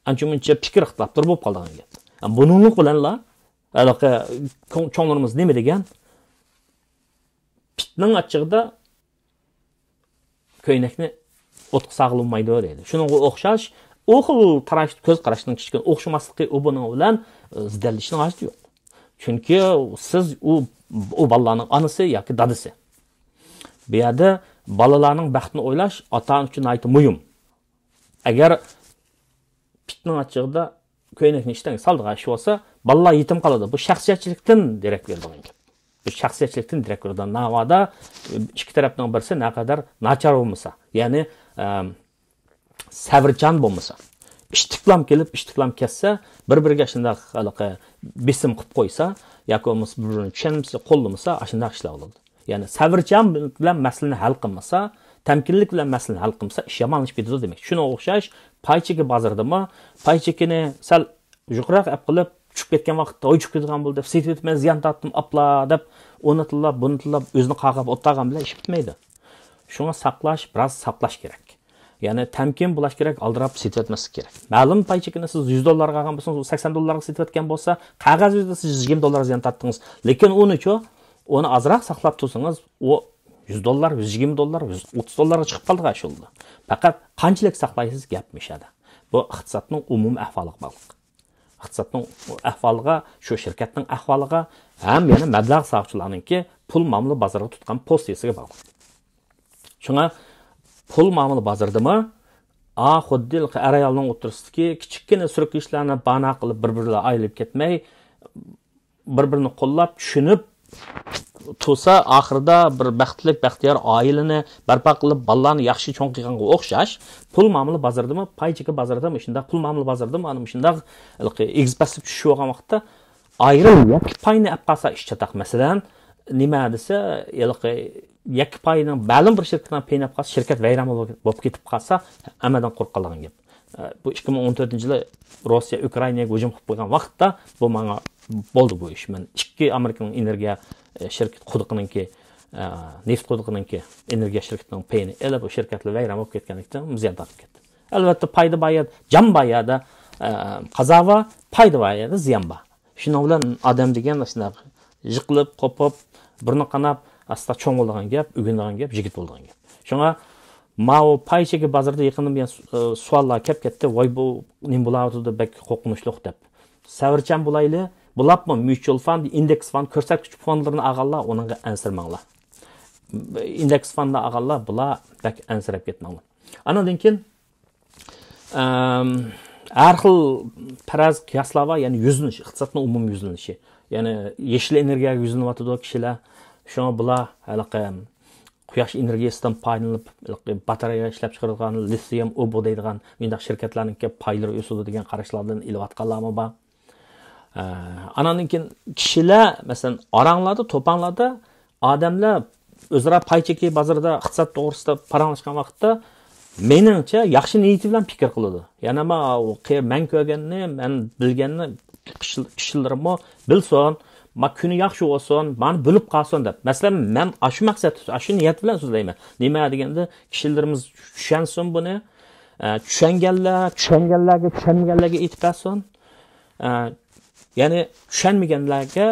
ئانچە-مۇنچە پىكىر ئىختىلاپلىرى بولۇپ قالىدىغان گەپ. بۇنىڭلىق بىلەنلا ھېلىقى چوڭ-، چوڭلىرىمىز نېمە دېگەن؟ پىتنىڭ ئاچچىقىدا كۆينەكنى ئوتقا ساغىلىۋالمايدۇ دەيدۇ. شۇنىڭغا ئوخشاش ئۇ خىل قاراش، كۆز قاراشنىڭ كىچىككىنە ئوخشىماسلىقى ئۇ بۇنىڭ بىلەن، ئى، زىددىلىشىشنىڭ ھاجىتى يوق. چۈنكى سىز ئۇ، ئۇ بالىلارنىڭ ئانىسى ياكى دادىسى. بۇ يەردە بالىلارنىڭ بەختىنى ئويلاش ئاتا-ئانا ئۈچۈن ناھايىتى مۇھىم. ئەگەر پىتنىڭ ئاچچىقىدا كۆينەكنى ئىشتەنگە سالىدىغان ئىش بولسا، بالىلار يېتىم قالىدۇ. بۇ شەخسىيەتچىلىكتىن دېرەك بېرىدىغان گەپ. بۇ شەخسىيەتچىلىكتىن دېرەك بېرىدۇ. ناۋادا ئىككى تەرەپنىڭ بىرسى نەقەدەر ناچار بولمىسا، يەنى، ئەم، سەۋرچان بولمىسا، ئىشتىكلام كېلىپ، ئىشتىكلام كەتسە، بىر-بىرىگە شۇنداق ھېلىقى بېسىم قىلىپ قويسا، ياكى بولمىسا بىر-بىرىنى چۈشەنمىسە، قوللىمىسا، ئاشۇنداق ئىشلار بولىدۇ. يەنى سەۋرچان بىلەن مەسىلىنى ھەل قىلمىسا، تەمكىنلىك بىلەن مەسىلىنى ھەل قىلمىسا، ئىش يامانلىشىپ كېتىدۇ دېمەك. شۇنىڭغا ئوخشاش پاي چېكى بازىرىدىمۇ پاي چېكىنى سەل يۇقىرىراق ئەپ قىلىپ، چۈشۈپ كەتكەن ۋاقىتتا، ھوي، چۈشۈپ كېتىدىغان بولدى، سېتىۋېتىپ مەن زىيان تارتتىم، ئاپلا دەپ، ئۇنى تىللاپ، بۇنى تىللاپ، ئۆزىنى قاغاپ ئولتۇرغان بىلەن ئىش پۈتمەيدۇ. شۇڭا ساقلاش، بىراز ساقلاش كېرەك. يەنى تەمكىن بولاش كېرەك، ئالدىراپ سېتىۋەتمەسلىك كېرەك. مەلۇم پاي چېكىنى سىز يۈز دوللارغا ئالغان بولسىڭىز، ئۇ سەكسەن دوللارغا سېتىۋەتكەن بولسا، قەغەز يۈزىدە سىز يۈز يىگىرمە دوللار زىيان تارتتىڭىز. لېكىن ئۇنىچۇ، ئۇنى ئازراق ساقلاپ تۇرسىڭىز، ئۇ يۈز دوللار، يۈز يىگىرمە دوللار، يۈز ئوتتۇز دوللارغا چىقىپ قالىدىغان ئىش بولىدۇ. پەقەت قانچىلىك ساقلايسىز، گەپ مۇشۇ يەردە. بۇ ئىقتىسادنىڭ ئومۇمىي ئەھۋالىغا باغلىق. ئىقتىسادنىڭ ئەھۋالىغا، شۇ شىركەتنىڭ ئەھۋالىغا ھەم يەنە مەبلەغ سالغۇچىلارنىڭكى پۇل مۇئامىلە بازىرىغا تۇتقان پوزىتسىيىسىگە باغلىق. شۇڭا پۇل مۇئامىلە بازىرىدىمۇ، ئا، خۇددى ئەر-ئايالنىڭ ئوتتۇرىسىدىكى كىچىككىنە سۈركىلىشلەرنى باھانە قىلىپ، بىر-بىرلەر ئايرىلىپ كەتمەي، بىر-بىرىنى قوللاپ، چۈشىنىپ تۇرسا، ئاخىرىدا بىر بەختلىك، بەختىيار ئائىلىنى بەرپا قىلىپ، بالىلارنى ياخشى چوڭ قىلغانغا ئوخشاش، پۇل مۇئامىلە بازىرىدىمۇ، پاي چېكى بازىرىدا مۇشۇنداق، پۇل مۇئامىلە بازىرىدا مانا مۇشۇنداق ھېلىقى ئېگىز-پەسلىك چۈشۈش بولغان ۋاقىتتا، ئايرىم يەككە پاينى ئەپ قالسا ئىش چاتاق. مەسىلەن، نېمە دېسە، ھېلىقى يەككە پاينىڭ مەلۇم بىر شىركەتنىڭ پېيىنى ئەپ قالسا، شىركەت ۋەيران بولۇپ كېتىپ قالسا، ھەممىدىن قورققانلىقىڭ گەپ. ئە، بۇ ئىككى مىڭ ئون تۆتىنچى يىلى روسىيە ئۇكرائىناغا ھۇجۇم قىلىپ قويغان ۋاقىتتا بۇ ماڭا بولدى بۇ ئىش. مەن ئىككى ئامېرىكىنىڭ ئېنېرگىيە، ئە، شىركىتى قۇدۇقىنىڭكى، ئە، نېفىت قۇدۇقىنىڭكى ئېنېرگىيە شىركىتىنىڭ پېيىنى ئېلىپ، ئۇ شىركەتلەر ۋەيران بولۇپ كەتكەنلىكتىن زىيان تارتىپ كەتتى. ئەلۋەتتە، پايدا بار يەردە، جان بار يەردە، ئە، قازا بار، پايدا بار يەردە زىيان بار. شۇنىڭ بىلەن ئادەم دېگەن شۇنداق يىقىلىپ، قوپۇپ، بۇرنى قاناپ، ئاستا چوڭ بولىدىغان گەپ، ئۆگىنىدىغان گەپ، يىگىت بولىدىغان گەپ. شۇڭا ماۋۇ پاي چېكى بازىرىدا يېقىندىن بۇيان سو-، ئى، سوئاللار كەپ كەتتى. ۋاي، بۇ نېمە بولاۋاتىدۇ، بەك قورقۇنچلۇق دەپ. سەۋرچان بولايلى، بولاپمۇ ميۇچۇئال فاند، ئىندېكس فاند، كۆرسەتكۈچ فاندلىرىنى ئالغانلار ئۇنىڭغا ئەنسىرىمەڭلار. ئىندېكس فاندنى ئالغانلار، بۇلار بەك ئەنسىرەپ كەتمەڭلار. ئانىڭدىن كېيىن، ئەم، ھەر خىل پەرەز قىياسلار بار، يەنى يۈزلىنىش، ئىقتىسادنىڭ ئومۇمىي يۈزلىنىشى. يەنى يېشىل ئېنېرگىيەگە يۈزلىنىۋاتىدۇ كىشىلەر. شۇڭا بۇلار ھېلىقى قۇياش ئېنېرگىيەسىدىن پايدىلىنىپ، ھېلىقى باتارېيە ئىشلەپ چىقىرىدىغان لىتىيۇم ئوبو دەيدىغان مۇنداق شىركەتلەرنىڭكى پايلىرى ئۆسىدۇ دېگەن قاراشلاردىن ئېلىۋاتقانلارمۇ بار. ئە، ئاناندىن كېيىن كىشىلەر، مەسىلەن، ئاراڭلاردا، توپاڭلاردا ئادەملەر ئۆزئارا پاي چېكى بازىرىدا ئىقتىساد توغرىسىدا پاراڭلاشقان ۋاقىتتا، مېنىڭچە، ياخشى نىيىتى بىلەن پىكىر قىلىدۇ. يەنى ما، ئۇ قى-، مەن كۆرگەننى، مەن بىلگەننى كىشى-، كىشىلىرىمۇ بىلسۇن، ما، كۈنى ياخشى بولسۇن، مانا بىلىپ قالسۇن دەپ. مەسىلەن، مەن ئاشۇ مەقسەت، ئاشۇ نىيەت بىلەن سۆزلەيمەن. نېمە دېگەندە، كىشىلىرىمىز چۈشەنسۇن بۇنى. ئە، چۈشەنگەنلەر، چۈشەنگەنلەرگە، چۈشەنمىگەنلەرگە ئېيتىپ بەرسۇن. ئە، يەنى چۈشەنمىگەنلەرگە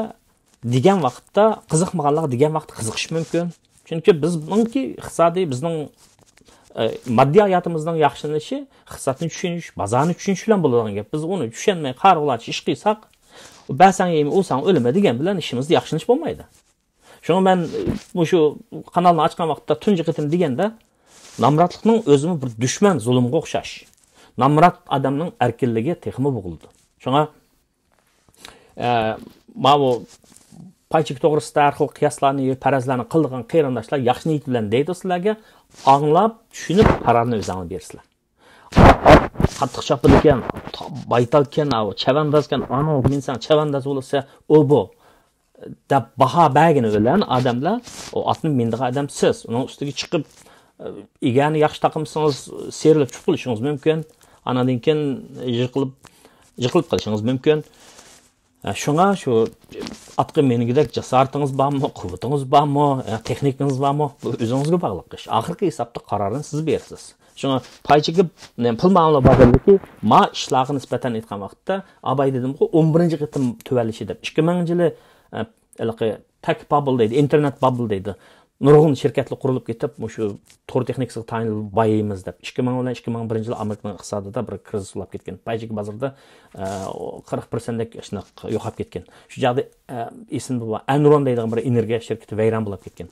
دېگەن ۋاقىتتا، قىزىقمىغانلارغا دېگەن ۋاقىتتا قىزىقىش مۇمكىن. چۈنكى بىزنىڭكى ئىقتىسادىي، بىزنىڭ، ئە، ماددىي ھاياتىمىزنىڭ ياخشىلىنىشى ئىقتىسادنى چۈشىنىش، بازارنى چۈشىنىش بىلەن بولىدىغان گەپ. بىز ئۇنى چۈشەنمەي، قارىغۇلارچە ئىش قىلساق، ئۇ بەرسەڭ يەيمەن، ئۇرساڭ ئۆلىمەن دېگەن بىلەن ئىشىمىزدا ياخشىلىنىش بولمايدۇ. شۇڭا مەن، ئە، مۇشۇ قانالنى ئاچقان ۋاقىتتا تۇنجى قېتىم دېگەندە، نامراتلىقنىڭ ئۆزىمۇ بىر دۈشمەن زۇلۇمغا ئوخشاش. نامرات ئادەمنىڭ ئەركىنلىكى تېخىمۇ بوغۇلىدۇ. شۇڭا، ئە، ماۋۇ پاي چېكى توغرىسىدا ھەر خىل قىياسلارنى، پەرەزلەرنى قىلىدىغان قېرىنداشلار ياخشى نىيىتى بىلەن دەيدۇ سىلەرگە، ئاڭلاپ، چۈشىنىپ، قارارنى ئۆزۈڭلار بېرىسىلەر. قاتتىق چاپىدىكەن، بايتالكەن، ئاۋۇ چەۋەندازكەن، ئانۇ مىنسەڭ چەۋەنداز بولىسەن، ئۇ بۇ دەپ باھا بەرگىنى بىلەن ئادەملەر، ئۇ ئاتنى مىنىدىغان ئادەم سىز، ئۇنىڭ ئۈستىگە چىقىپ، ئىگەنى ياخشى تاقىمىسىڭىز، سىيرىلىپ چۈشۈپ قېلىشىڭىز مۇمكىن. ئاناندىن كېيىن يىقىلىپ، يىقىلىپ قېلىشىڭىز مۇمكىن. شۇڭا شۇ ئاتقا مىنگۈدەك جاسارىتىڭىز بارمۇ، قۇۋۋىتىڭىز بارمۇ، تېخنىكىڭىز بارمۇ، بۇ ئۆزىڭىزگە باغلىق ئىش. ئاخىرقى ھېسابتا قارارنى سىز بېرىسىز. شۇڭا پاي چېكى، پۇل مۇئامىلە بازىرىدىكى ما ئىشلارغا نىسبەتەن ئېيتقان ۋاقىتتا، ئاباي دېدىمغۇ، ئون بىرىنچى قېتىم تۆۋەنلىشى دەپ، ئىككى مىڭىنچى يىلى، ھېلىقى تەك بابل دەيدۇ، ئىنتېرنېت بابل دەيدۇ. نۇرغۇن شىركەتلەر قۇرۇلۇپ كېتىپ، مۇشۇ تور تېخنىكىسىغا تايىنىپ بايىيمىز دەپ، ئىككى مىڭ بىلەن ئىككى مىڭ بىرىنچى يىل ئامېرىكىنىڭ ئىقتىسادىدا بىر كىرىزىس بولۇپ كەتكەن. پاي چېكى بازىرىدا، ئە، قىرىق پىرسەنتتەك شۇنداق يوقاپ كەتكەن. شۇ چاغدا، ئە، ئېسىمدە بار، ئەنرون دەيدىغان بىر ئېنېرگىيە شىركىتى ۋەيران بولۇپ كەتكەن.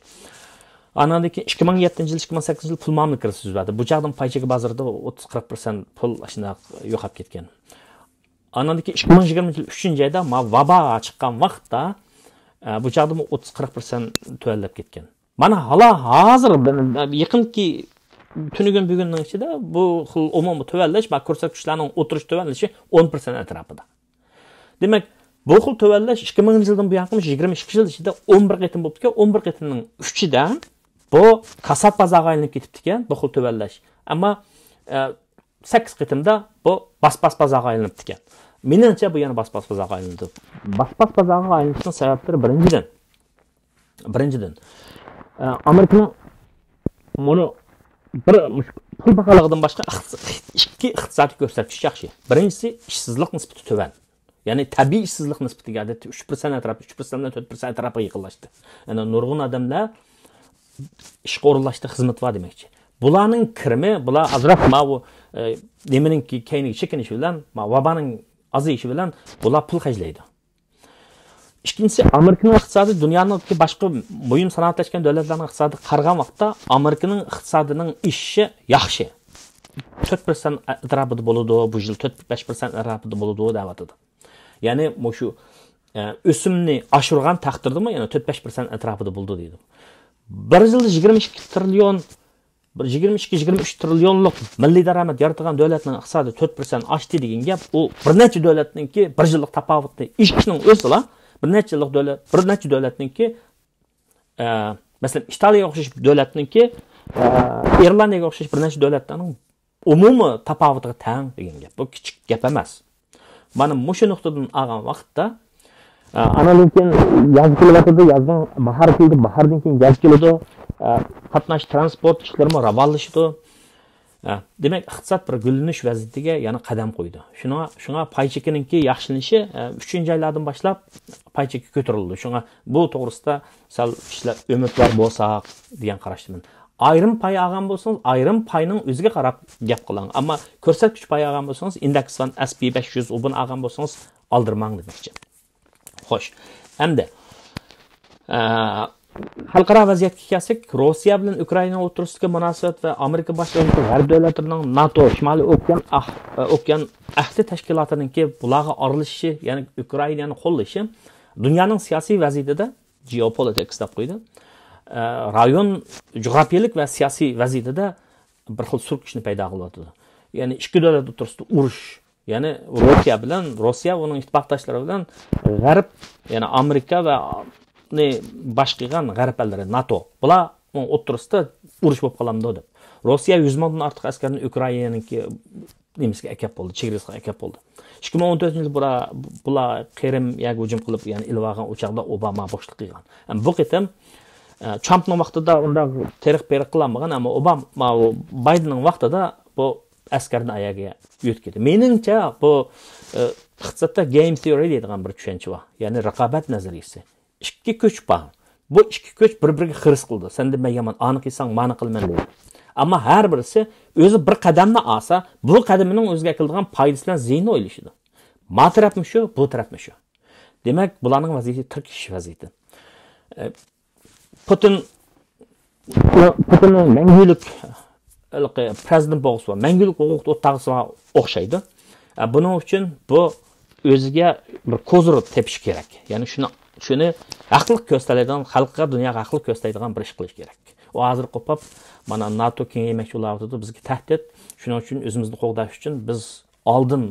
ئاناندىن كېيىن ئىككى مىڭ يەتتىنچى يىل، ئىككى مىڭ سەككىزىنچى يىل پۇل مۇئامىلە كىرىزىسى يۈز بەردى. بۇ چاغدىمۇ پاي چېكى بازىرىدا ئوتتۇز قىرىق پىرسەنت پۇل شۇنداق يوقاپ كەتكەن. ئاناندىن كېيىن ئىككى مىڭ يىگىرمىنچى يىل ئۈچىنچى ئايدا ما ۋابا چىققان ۋاقىتتا، ئە، بۇ چاغدىمۇ ئوتتۇز قىرىق پىرسەنت تۆۋەنلەپ كەتكەن. مانا ھالا ھازىر بىر، يېقىنقى تۈنۈگۈن بۈگۈننىڭ ئىچىدە بۇ خىل ئومۇمىي تۆۋەنلەش، ما كۆرسەتكۈچلەرنىڭ ئوتتۇرىچە تۆۋەنلىشى ئون پىرسەنت ئەتراپىدا. دېمەك، بۇ خىل تۆۋەنلەش ئىككى مىڭىنچى يىلدىن بۇيانقى يىگىرمە ئىككى يىل ئىچىدە ئون بىر قېتىم بوپتىكەن، ئون بىر قېتىمنىڭ ئۈچىدە بۇ كاسات بازارغا ئايلىنىپ كېتىپتىكەن، بۇ خىل تۆۋەنلەش. ئەمما، ئە، سەككىز قېتىمدا بۇ باس-باس بازارغا ئايلىنىپتىكەن. مېنىڭچە، بۇ يەنە باس-باس بازارغا ئايلىنىدۇ. باس-باس بازارغا ئايلىنىشنىڭ سەۋەبلىرى، بىرىنچىدىن، بىرىنچىدىن، ئە، ئامېرىكىنىڭ مۇنۇ بىر مۇش-، پۇل باھالىقىدىن باشقا ئىقتىس-، ئىككى ئىقتىسادىي كۆرسەتكۈچ ياخشى. بىرىنچىسى، ئىشسىزلىق نىسبىتى تۆۋەن. يەنى تەبىئىي ئىشسىزلىق نىسبىتىگە ئادەتتە ئۈچ پىرسەنت ئەتراپى، ئۈچ پىرسەنت بىلەن تۆت پىرسەنت ئەتراپىغا يېقىنلاشتى. يەنى نۇرغۇن ئادەملەر ئىشقا ئورۇنلاشتى، خىزمىتى بار دېمەكچى. بۇلارنىڭ كىرىمى، بۇلار ئازراق ماۋۇ، ئە، نېمىنىڭكى كەينىگە چېكىنىشى بىلەن، ما ۋابانىڭ ئازىيىشى بىلەن بۇلار پۇل خەجلەيدۇ. ئىككىنچىسى، ئامېرىكىنىڭ ئىقتىسادى دۇنيانىڭكى باشقا مۇھىم سانائەتلەشكەن دۆلەتلەرنىڭ ئىقتىسادىغا قارىغان ۋاقىتتا ئامېرىكىنىڭ ئىقتىسادىنىڭ ئېشىشى ياخشى. تۆت پىرسەنت ئەتراپىدا بولىدۇ، بۇ يىل تۆت بەش پىرسەنت ئەتراپىدا بولىدۇ دەۋاتىدۇ. يەنى مۇشۇ، ئە، ئۆسۈمنى ئاشۇرغان تەقدىردىمۇ يەنە تۆت بەش پىرسەنت ئەتراپىدا بولىدۇ دەيدۇ. بىر يىلدا يىگىرمە ئىككى تىرىليون، بىر يىگىرمە ئىككى، يىگىرمە ئۈچ تىرىليونلۇق مىللىي دارامەت يارىتىدىغان دۆلەتنىڭ ئىقتىسادى تۆت پىرسەنت ئاشتى دېگەن گەپ، ئۇ بىر نەچچە دۆلەتنىڭكى بىر يىللىق تاپاۋىتىنى ئېشىشنىڭ ئۆزىلا، بىر نەچچە يىللىق دۆلەت، بىر نەچچە دۆلەتنىڭكى، ئە، مەسىلەن، ئىتالىيەگە ئوخشاش دۆلەتنىڭكى، ئە، ئىرلاندىيەگە ئوخشاش بىر نەچچە دۆلەتلەرنىڭ ئومۇمىي تاپاۋىتىغا تەڭ دېگەن گەپ. بۇ كىچىك گەپ ئەمەس. مانا مۇشۇ نۇقتىدىن ئالغان ۋاقىتتا، ئە، ئاناندىن كېيىن ياز كېلىۋاتىدۇ، يازنىڭ، باھار كېلىدۇ، باھاردىن كېيىن ياز كېلىدۇ. ئە، قاتناش، تىرانسپورت ئىشلىرىمۇ راۋانلىشىدۇ. ئە، دېمەك، ئىقتىساد بىر گۈللىنىش ۋەزىيىتىگە يەنە قەدەم قويىدۇ. شۇڭا، شۇڭا پاي چېكىنىڭكى ياخشىلىنىشى، ئە، ئۈچىنچى ئايلاردىن باشلاپ پاي چېكى كۆتۈرۈلىدۇ. شۇڭا بۇ توغرىسىدا سەل كىشىلەر ئۈمىدۋار بولساق دېگەن قاراشتىمەن. ئايرىم پاي ئالغان بولسىڭىز، ئايرىم پاينىڭ ئۆزىگە قاراپ گەپ قىلىڭ. ئەمما كۆرسەتكۈچ پاي ئالغان بولسىڭىز، ئىندېكس فاند، ئەس پى بەش يۈز، ئۇبۇنى ئالغان بولسىڭىز، ئالدىرىماڭ دېمەكچى. خوش، ئەمدى، ئە، خەلقئارا ۋەزىيەتكە كەلسەك، روسىيە بىلەن ئۇكرائىنا ئوتتۇرىسىدىكى مۇناسىۋەت ۋە ئامېرىكا باشلىقىنىڭ غەرب دۆلەتلىرىنىڭ ناتو، شىمالىي ئوكيان ئاھ-، ئوكيان ئەھدى تەشكىلاتىنىڭكى بۇلارغا ئارىلىشىشى، يەنى ئۇكرائىنانى قوللىشى دۇنيانىڭ سىياسىي ۋەزىيىتىدە، جېئوپولىتىكس دەپ قويدى، ئە، رايون جۇغراپىيەلىك ۋە سىياسىي ۋەزىيىتىدە بىر خىل سۈركۈشنى پەيدا قىلىۋاتىدۇ. يەنى ئىككى دۆلەت ئوتتۇرىسىدا ئۇرۇش، يەنى روسىيە بىلەن، روسىيە، ئۇنىڭ ئىتتىپاقداشلىرى بىلەن غەرب، يەنى ئامېرىكا ۋە نى باش قىلغان غەرب ئەللىرى، ناتو، بۇلارنىڭ ئوتتۇرىسىدا ئۇرۇش بولۇپ قالامدۇ دەپ. روسىيە يۈز مىڭدىن ئارتۇق ئەسكەرنى ئۇكرائىنانىڭكى نېمىسىگە ئەكەپ بولدى، چېگرىسىغا ئەكەپ بولدى. ئىككى مىڭ ئون تۆتىنچى يىلى بۇلار، بۇلار قىرىم يەرگە ھۇجۇم قىلىپ، يەنى ئېلىۋالغان، ئۇ چاغدا ئوباما بوشلۇق قىلغان. ئەمما بۇ قېتىم، ئە، ترامپنىڭ ۋاقتىدا ئۇنداق تېرىق پېرىق قىلالمىغان، ئەمما ئوباما، بۇ بايدېننىڭ ۋاقتىدا بۇ ئەسكەرنى ئاياغىغا يۆتكىدى. مېنىڭچە، بۇ، ئە، ئىقتىسادتا گەيم تىئورى دەيدىغان بىر چۈشەنچە بار. يەنى رىقابەت نەزەرىيىسى. ئىككى كۈچ بار. بۇ ئىككى كۈچ بىر-بىرىگە خىرىس قىلىدۇ. سەندىن مەن يامان، ئانى قىلساڭ مانى قىلىمەن دەيدۇ. ئەمما ھەر بىرسى ئۆزى بىر قەدەمنى ئالسا، بۇ قەدىمىنىڭ ئۆزىگە ئەكېلىدىغان پايدىسى بىلەن زىيىنىنى ئويلىشىدۇ. ما تەرەپمۇ شۇ، بۇ تەرەپمۇ شۇ. دېمەك، بۇلارنىڭ ۋەزىيىتى تىركىشىش ۋەزىيىتى. ئە، پۇتىن، پۇتىننىڭ مەڭگۈلۈك ھېلىقى پرېزىدېنت بولغۇسى بار، مەڭگۈلۈك ھوقۇق ئوتتاغىسىغا ئوخشايدۇ. ئە، بۇنىڭ ئۈچۈن بۇ ئۆزىگە بىر كوزىر تېپىش كېرەك. يەنى شۇنى، شۇنى ھەقلىق كۆرسىتەلەيدىغان، خەلققە، دۇنياغا ھەقلىق كۆرسىتەلەيدىغان بىر ئىش قىلىش كېرەك. ئۇ ھازىر قوپۇپ، مانا، ناتو كېڭەيمەكچى بولۇۋاتىدۇ، بىزگە تەھدىت. شۇنىڭ ئۈچۈن ئۆزىمىزنى قوغداش ئۈچۈن بىز ئالدىن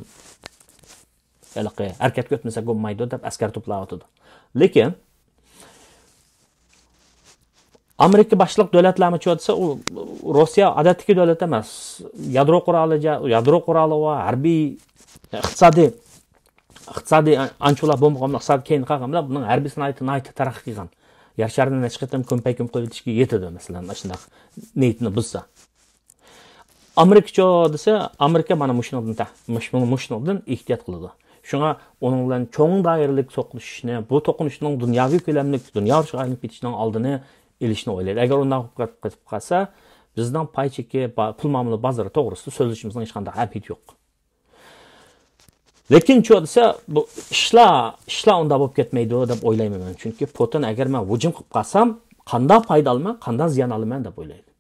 ھېلىقى ھەرىكەتكە ئۆتمىسەك بولمايدۇ دەپ ئەسكەر توپلاۋاتىدۇ. لېكىن، ئامېرىكا باشلىق دۆلەتلەرمۇچۇ دېسە، ئۇ روسىيە ئادەتتىكى دۆلەت ئەمەس. يادرو قورالى، يادرو قورالى بار، ھەربىي، ئىقتىسادىي، ئىقتىسادىي ئانچىۋالا بولمىغان، ئىقتىسادى كەينىگە قالغان بىلەن، بۇنىڭ ھەربىيسى ناھايىتى، ناھايىتى تەرەققىي قىلغان. يەر شارىنى نەچچە قېتىم كۆمپەي-كۆم قىلىۋېتىشكە يېتىدۇ، مەسىلەن، ئاشۇنداق نىيىتىنى بۇزسا. ئامېرىكىچۇ دېسە، ئامېرىكا مانا مۇشۇنىڭدىن تە-، مۇش-، مۇشۇنىڭدىن ئېھتىيات قىلىدۇ. شۇڭا ئۇنىڭ بىلەن چوڭ دائىرىلىك سوقۇشۇشنى، بۇ توقۇنۇشنىڭ دۇنياۋى كۆلەملىك، دۇنيا ئۇرۇشىغا ئايلىنىپ كېتىشىنىڭ ئالدىنى ئېلىشنى ئويلايدۇ. ئەگەر ئۇنداق بولۇپ قېتىپ قالسا، بىزنىڭ پاي چېكى با-، پۇل مۇئامىلە بازىرى توغرىسىدا سۆزلىشىمىزنىڭ ھېچقانداق ئەھمىيىتى يوق. لېكىنچۇ دېسە، بۇ ئىشلار، ئىشلار ئۇنداق بولۇپ كەتمەيدۇ دەپ ئويلايمەن مەن. چۈنكى پۇتىن ئەگەر مەن ھۇجۇم قىلىپ قالسام، قانداق پايدا ئالىمەن، قانداق زىيان ئالىمەن دەپ ئويلايدۇ.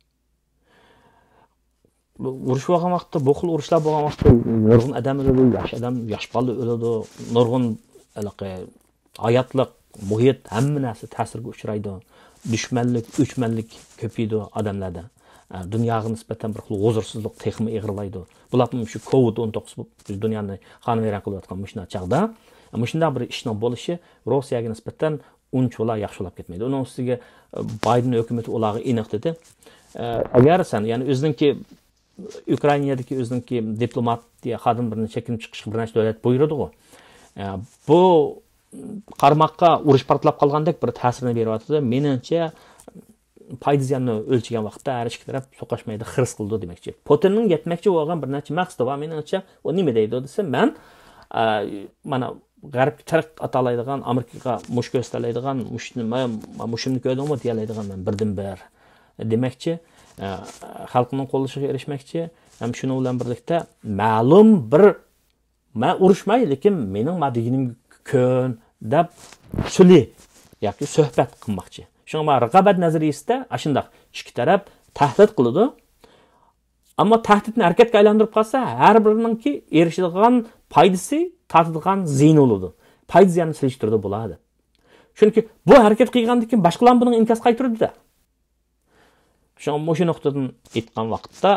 بۇ ئۇرۇش بولغان ۋاقىتتا، بۇ خىل ئۇرۇشلار بولغان ۋاقىتتا نۇرغۇن ئادەم ئۆلىدۇ، ياش ئادەم، ياش بالا ئۆلىدۇ، نۇرغۇن ھېلىقى ھاياتلىق، مۇھىت، ھەممە نەرسە تەسىرگە ئۇچرايدۇ. دۈشمەنلىك، ئۆچمەنلىك كۆپىيىدۇ ئادەملەردە. ئە، دۇنياغا نىسبەتەن بىر خىل ھۇزۇرسىزلىق تېخىمۇ ئېغىرلايدۇ. بۇلار مۇشۇ كوۋىد ئون توققۇز بولۇپ دۇنيانى قانىۋەيران قىلىۋاتقان مۇشۇنداق چاغدا، مۇشۇنداق بىر ئىشنىڭ بولۇشى روسىيەگە نىسبەتەن ئۇنچىۋالا ياخشى بولاپ كەتمەيدۇ. ئۇنىڭ ئۈستىگە، ئە، بايدېن ھۆكۈمىتى ئۇلارغا ئېنىق دېدى. ئە، ئەگەر سەن، يەنى ئۆزىنىڭكى ئۇكرائىنادىكى ئۆزىنىڭكى دىپلوماتىيە خادىملىرىنى چېكىنىپ چىقىشقا بىر نەچچە دۆلەت بۇيرۇدىغۇ. ئە، بۇ قارىماققا ئۇرۇش پارتلاپ قالغاندەك بىر تەسىرنى بېرىۋاتىدۇ. مېنىڭچە، پايدا زىياننى ئۆلچىگەن ۋاقىتتا ھەر ئىككى تەرەپ سوقۇشمايدۇ، خىرىس قىلىدۇ دېمەكچى. پۇتىننىڭ يەتمەكچى بولغان بىر نەچچە مەقسىتى بار، مېنىڭچە. ئۇ نېمە دەيدۇ دېسە، مەن، ئە، مانا، غەربكە تەرەققىي ئاتالايدىغان، ئامېرىكىغا مۇش كۆرسىتەلەيدىغان، مۇشۇنى، مۇشۇمنى كۆردۈڭمۇ دېيەلەيدىغان مەن بىردىنبىر دېمەكچى. ئە، خەلقنىڭ قوللىشىغا ئېرىشمەكچى ھەم شۇنىڭ بىلەن بىرلىكتە مەلۇم بىر، مەن ئۇرۇشماي، لېكىن مېنىڭ ما دېگىنىمگە كۆن دەپ سۈلھى ياكى سۆھبەت قىلماقچى. شۇڭا ما رىقابەت نەزەرىيىسىدە ئاشۇنداق ئىككى تەرەپ تەھدىت قىلىدۇ. ئەمما تەھدىتنى ھەرىكەتكە ئايلاندۇرۇپ قالسا، ھەر بىرىنىڭكى ئېرىشىدىغان پايدىسى، تارتىدىغان زىيىنى بولىدۇ. پايدا زىياننى سېلىشتۇرىدۇ بۇلار دەپ. چۈنكى بۇ ھەرىكەت قىلغاندىن كېيىن باشقىلارمۇ بۇنىڭ ئىنكاس قايتۇرىدۇ-دە. شۇڭا مۇشۇ نۇقتىدىن ئېيتقان ۋاقىتتا،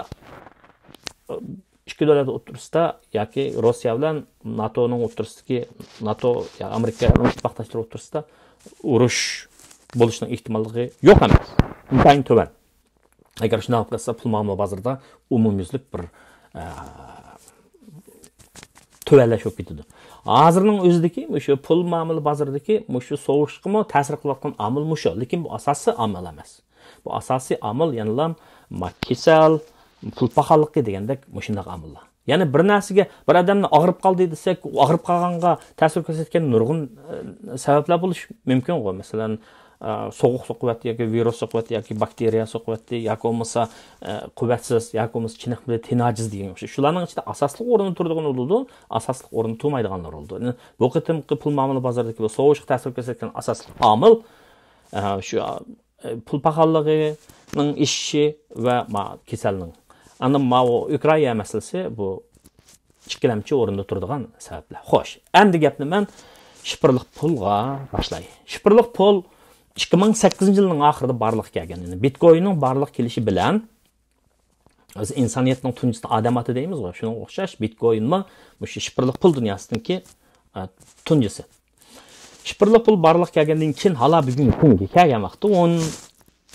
ئىككى دۆلەت ئوتتۇرىسىدا ياكى روسىيە بىلەن ناتونىڭ ئوتتۇرىسىدىكى، ناتو يا ئامېرىكا ئىتتىپاقداشلىرى ئوتتۇرىسىدا ئۇرۇش بولۇشنىڭ ئېھتىماللىقى يوق ئەمەس. ئىنتايىن تۆۋەن. ئەگەر شۇنداق بولۇپ قالسا، پۇل مۇئامىلە بازىرىدا ئومۇميۈزلۈك بىر، ئە، تۆۋەنلەش بولۇپ كېتىدۇ. ھازىرنىڭ ئۆزىدىكى مۇشۇ پۇل مۇئامىلە بازىرىدىكى مۇشۇ سوۋۇشقىمۇ تەسىر قىلىۋاتقان ئامىل مۇشۇ. لېكىن بۇ ئاساسىي ئامىل ئەمەس. بۇ ئاساسىي ئامىل يەنىلا ما كېسەل، پۇل پاخاللىقى دېگەندەك مۇشۇنداق ئامىللار. يەنى بىر نەرسىگە، بىر ئادەمنى ئاغرىپ قالدى دېسەك، ئۇ ئاغرىپ قالغانغا تەسىر كۆرسەتكەن نۇرغۇن، ئە، سەۋەبلەر بولۇشى مۇمكىنغۇ. مەسىلەن، ئە، سوغۇق سوقۇۋەتتى ياكى ۋىرۇس سوقۇۋەتتى ياكى باكتېرىيە سوقۇۋەتتى ياكى بولمىسا، ئە، قۇۋۋەتسىز ياكى بولمىسا چېنىقمىدى، تېنى ئاجىز دېگەن ئوخشاش. شۇلارنىڭ ئىچىدە ئاساسلىق ئورۇندا تۇرىدىغان بولىدۇ، ئاساسلىق ئورۇندا تۇرمايدىغانلار بولىدۇ. يەنى بۇ قېتىمقى پۇل مۇئامىلە بازىرىدىكى بۇ سوۋۇشقا تەسىر كۆرسەتكەن ئاساسلىق ئامىل، ئە، شۇ، ئە، پۇل پاخاللىقىنىڭ ئېشىشى ۋە ما-، كېسەلنىڭ. ئاندىن ماۋۇ ئۇكرائىنا مەسىلىسى بۇ ئىككىلەمچى ئورۇندا تۇرىدىغان سەۋەبلەر. خوش، ئەمدى گەپنى مەن شىفىرلىق پۇلغا باشلاي. شىفىرلىق پۇل ئىككى مىڭ سەككىزىنچى يىلنىڭ ئاخىرىدا بارلىققا كەلگەن. يەنى بىتكويننىڭ بارلىققا كېلىشى بىلەن، بىز ئىنسانىيەتنىڭ تۇنجىسى ئادەم ئاتا دەيمىزغۇ، شۇنىڭغا ئوخشاش بىتكوينمۇ مۇشۇ شىفىرلىق پۇل دۇنياسىدىكى، ئە، تۇنجىسى. شىفىرلىق پۇل بارلىققا كەلگەندىن كېيىن، ھالا بۈگۈنكى كۈنگە كەلگەن ۋاقىتتا ئون،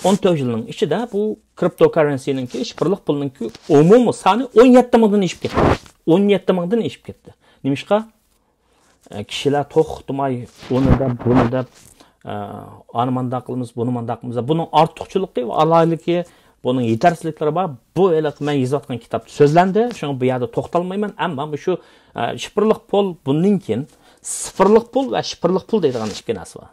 ئون تۆت يىلنىڭ ئىچىدە بۇ كرىپتوكاررېنسىنىڭكى، شىفىرلىق پۇلنىڭكى ئومۇمىي سانى ئون يەتتە مىڭدىن ئېشىپ كەتتى. ئون يەتتە مىڭدىن ئېشىپ كەتتى. نېمىشقا؟ ئە، كىشىلەر توختىماي ئۇنى دەپ، بۇنى دەپ، ئە، ئانى مانداق قىلىمىز، بۇنى مانداق قىلىمىز. بۇنىڭ ئارتۇقچىلىقى ۋە ئالاھىدىلىكى، بۇنىڭ يېتەرسىزلىكلىرى بار. بۇ ھېلىقى مەن يېزىۋاتقان كىتابتا سۆزلەندى. شۇڭا بۇ يەردە توختالمايمەن. ئەمما مۇشۇ، ئە، شىفىرلىق پۇل بۇندىن كېيىن سىفىرلىق پۇل ۋە شىفىرلىق پۇل دەيدىغان ئىككى نەرسە بار.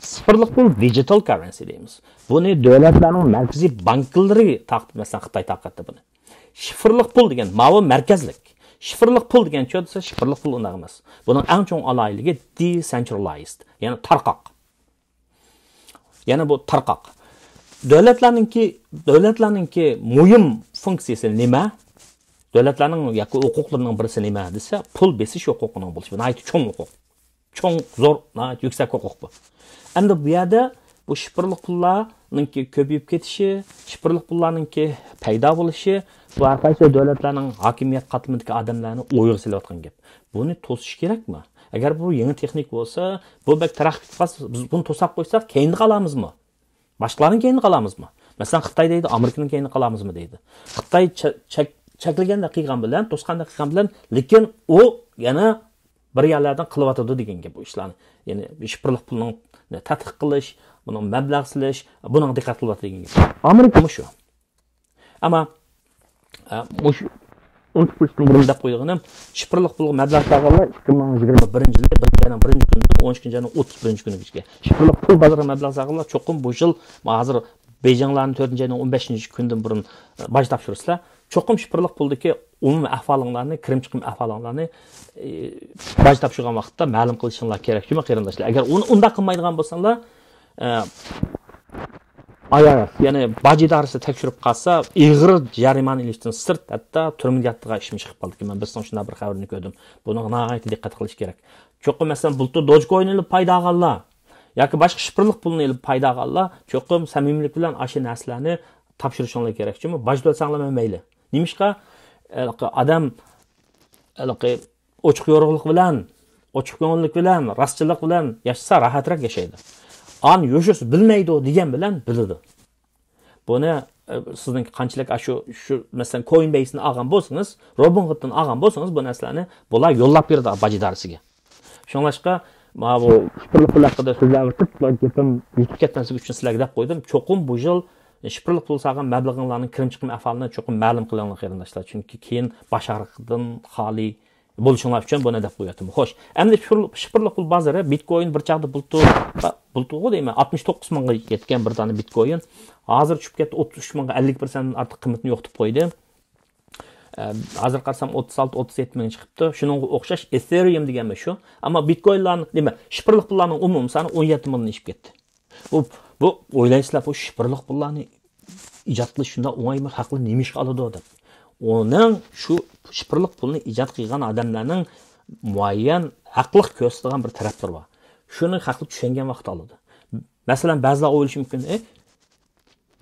سىفىرلىق پۇل، دىجىتال كاررېنسى دەيمىز. بۇنى دۆلەتلەرنىڭ مەركىزىي بانكىلىرى تارقىتىپ، مەسىلەن، خىتاي تارقاتتى بۇنى. شىفىرلىق پۇل دېگەن ماۋۇ مەركەزلىك. شىفىرلىق پۇل دېگەن چۆ دېسە، شىفىرلىق پۇل ئۇنداق ئەمەس. بۇنىڭ ئەڭ چوڭ ئالاھىدىلىكى دېسېنترالىزد، يەنى تارقاق. يەنى بۇ تارقاق. دۆلەتلەرنىڭكى، دۆلەتلەرنىڭكى مۇھىم فۇنكسىيىسى نېمە؟ دۆلەتلەرنىڭ ياكى ھوقۇقلىرىنىڭ بىرسى نېمە دېسە، پۇل بېسىش ھوقۇقىنىڭ بولۇشى. بۇ ناھايىتى چوڭ ھوقۇق. چوڭ، زور، ناھايىتى يۈكسەك ھوقۇق بۇ. ئەمدى بۇ يەردە بۇ شىفىرلىق پۇللارنىڭكى كۆپىيىپ كېتىشى، شىفىرلىق پۇللارنىڭكى پەيدا بولۇشى، بۇ ھەر قايسى دۆلەتلەرنىڭ ھاكىمىيەت قاتلىمىدىكى ئادەملەرنى ئويغا سېلىۋاتقان گەپ. بۇنى توسۇش كېرەكمۇ؟ ئەگەر بۇ يېڭى تېخنىكا بولسا، بۇ بەك تەرەققىي قىلىپ قالسا، بىز بۇنى توساپ قويساق، كەينىدە قالامىزمۇ؟ باشقىلارنىڭ كەينىدە قالامىزمۇ؟ مەسىلەن، خىتاي دەيدۇ، ئامېرىكىنىڭ كەينىدە قالامىزمۇ دەيدۇ. خىتاي چە-، چەك-، چەكلىگەندەك قىلغان بىلەن، توسقاندەك قىلغان بىلەن، لېكىن ئۇ يەنە بىر يەرلەردىن قىلىۋاتىدۇ دېگەن گەپ بۇ ئىشلارنى. يەنى شىفىرلىق پۇلنىڭ تەتقىق قىلىش، بۇنىڭ مەبلەغ سېلىش، بۇنىڭغا دىققەت قىلىۋاتىدۇ دېگەن گەپ. ئامېرىكىمۇ شۇ. ئەمما، ئە، مۇشۇ ئۇنتۇپ قېلىشتىن بۇرۇن دەپ قويغىنىم، شىفىرلىق پۇلغا مەبلەغ سالغانلار ئىككى مىڭ يىگىرمە بىرىنچى يىلى بىرىنچى ئاينىڭ بىرىنچى كۈنىدىن ئون ئىككىنچى ئاينىڭ ئوتتۇز بىرىنچى كۈنىگىچە. شىفىرلىق پۇل بازىرىغا مەبلەغ سالغانلار چوقۇم بۇ يىل، ھازىر بېيجىڭلارنى تۆتىنچى ئاينىڭ ئون بەشىنچى كۈنىدىن بۇرۇن، ئە، باج تاپشۇرىسىلەر. چوقۇم شىفىرلىق پۇلدىكى ئومۇمىي ئەھۋالىڭلارنى، كىرىم چىقىم ئەھۋالىڭلارنى، ئى، باج تاپشۇرغان ۋاقىتتا مەلۇم قىلىشىڭلار كېرەك جۇمۇ قېرىنداشلار. ئەگەر ئۇنى ئۇنداق قىلمايدىغان بولساڭلار، ئە، ئاي ئار ئېس، يەنى باج ئىدارىسى تەكشۈرۈپ قالسا، ئېغىر جەرىمانە ئېلىشتىن سىرت، ھەتتا تۈرمىگە ياتىدىغان ئىشمۇ چىقىپ قالىدىكەن. مەن بىر سىنىڭ شۇنداق بىر خەۋىرىنى كۆردۈم. بۇنىڭغا ناھايىتى دىققەت قىلىش كېرەك. چوقۇم، مەسىلەن، بۇلتۇر دوجكوين ئېلىپ پايدا ئالغانلار ياكى باشقا شىفىرلىق پۇلنى ئېلىپ پايدا ئالغانلار چوقۇم سەمىمىيلىك بىلەن ئاشۇ نەرسىلەرنى تاپشۇرۇشۇڭلار كېرەك جۇمۇ. باج تۆلىسەڭلارمۇ مەيلى. نېمىشقا؟ ھېلىقى ئادەم، ھېلىقى ئوچۇق يورۇقلۇق بىلەن، ئوچۇق كۆڭۈللۈك بىلەن، راستچىللىق بىلەن ياشىسا راھەترەك ياشايدۇ. ئان يوشۇرسا بىلمەيدۇ دېگەن بىلەن بىلىدۇ. بۇنى، ئە، سىزنىڭ قانچىلىك ئاشۇ، شۇ، مەسىلەن، كوينبەيستىن ئالغان بولسىڭىز، روبىنھۇدتىن ئالغان بولسىڭىز، بۇ نەرسىلەرنى بۇلار يوللاپ بېرىدۇ باج ئىدارىسىگە. شۇڭلاشقا، مانا بۇ شىفىرلىق پۇل ھەققىدە سۆزلەۋېتىپ، گېپىم يېتىپ كەتمەسلىكى ئۈچۈن سىلەرگە دەپ قويدۇم. چوقۇم بۇ يىل شىفىرلىق پۇل سالغان مەبلىغىڭلارنىڭ كىرىم چىقىم ئەھۋالىنى چوقۇم مەلۇم قىلىڭلار، قېرىنداشلار. چۈنكى كېيىن باش ئاغرىقىدىن خالىي بولۇشۇڭلار ئۈچۈن بۇنى دەپ قويۇۋاتىمەن. خوش، ئەمدى شىفىرلىق، شىفىرلىق پۇل بازىرى، بىتكوين بىر چاغدا بۇلتۇر، بۇلتۇرغۇ دەيمەن، ئاتمىش توققۇز مىڭغا يەتكەن بىر دانە بىتكوين. ھازىر چۈشۈپ كەتتى، ئوتتۇز ئۈچ مىڭغا، ئەللىك پىرسەنت ئارتۇق قىممىتىنى يوقىتىپ قويدى. ئە، ھازىر قارىسام، ئوتتۇز ئالتە، ئوتتۇز يەتتە مىڭ چىقىپتۇ. شۇنىڭغا ئوخشاش ئېتېرىيۇم دېگەنمۇ شۇ. ئەمما بىتكوينلارنىڭ، نېمە، شىفىرلىق پۇللارنىڭ ئومۇمىي سانى ئون يەتتە مىڭدىن ئېشىپ كەتتى. بۇ، بۇ ئويلايسىلەر، بۇ شىفىرلىق پۇللارنى ئىجاد قىلىش شۇنداق ئوڭايمۇ، خەقلەر نېمە ئىشقا ئالىدۇ دەپ. ئۇنىڭ شۇ شىفىرلىق پۇلنى ئىجاد قىلغان ئادەملەرنىڭ مۇئەييەن ھەقلىق كۆرسىتىدىغان بىر تەرەپلىرى بار. شۇنى خەقلەر چۈشەنگەن ۋاقىت ئالىدۇ. مەسىلەن، بەزىلەر ئويلىشى مۇمكىن، ئە،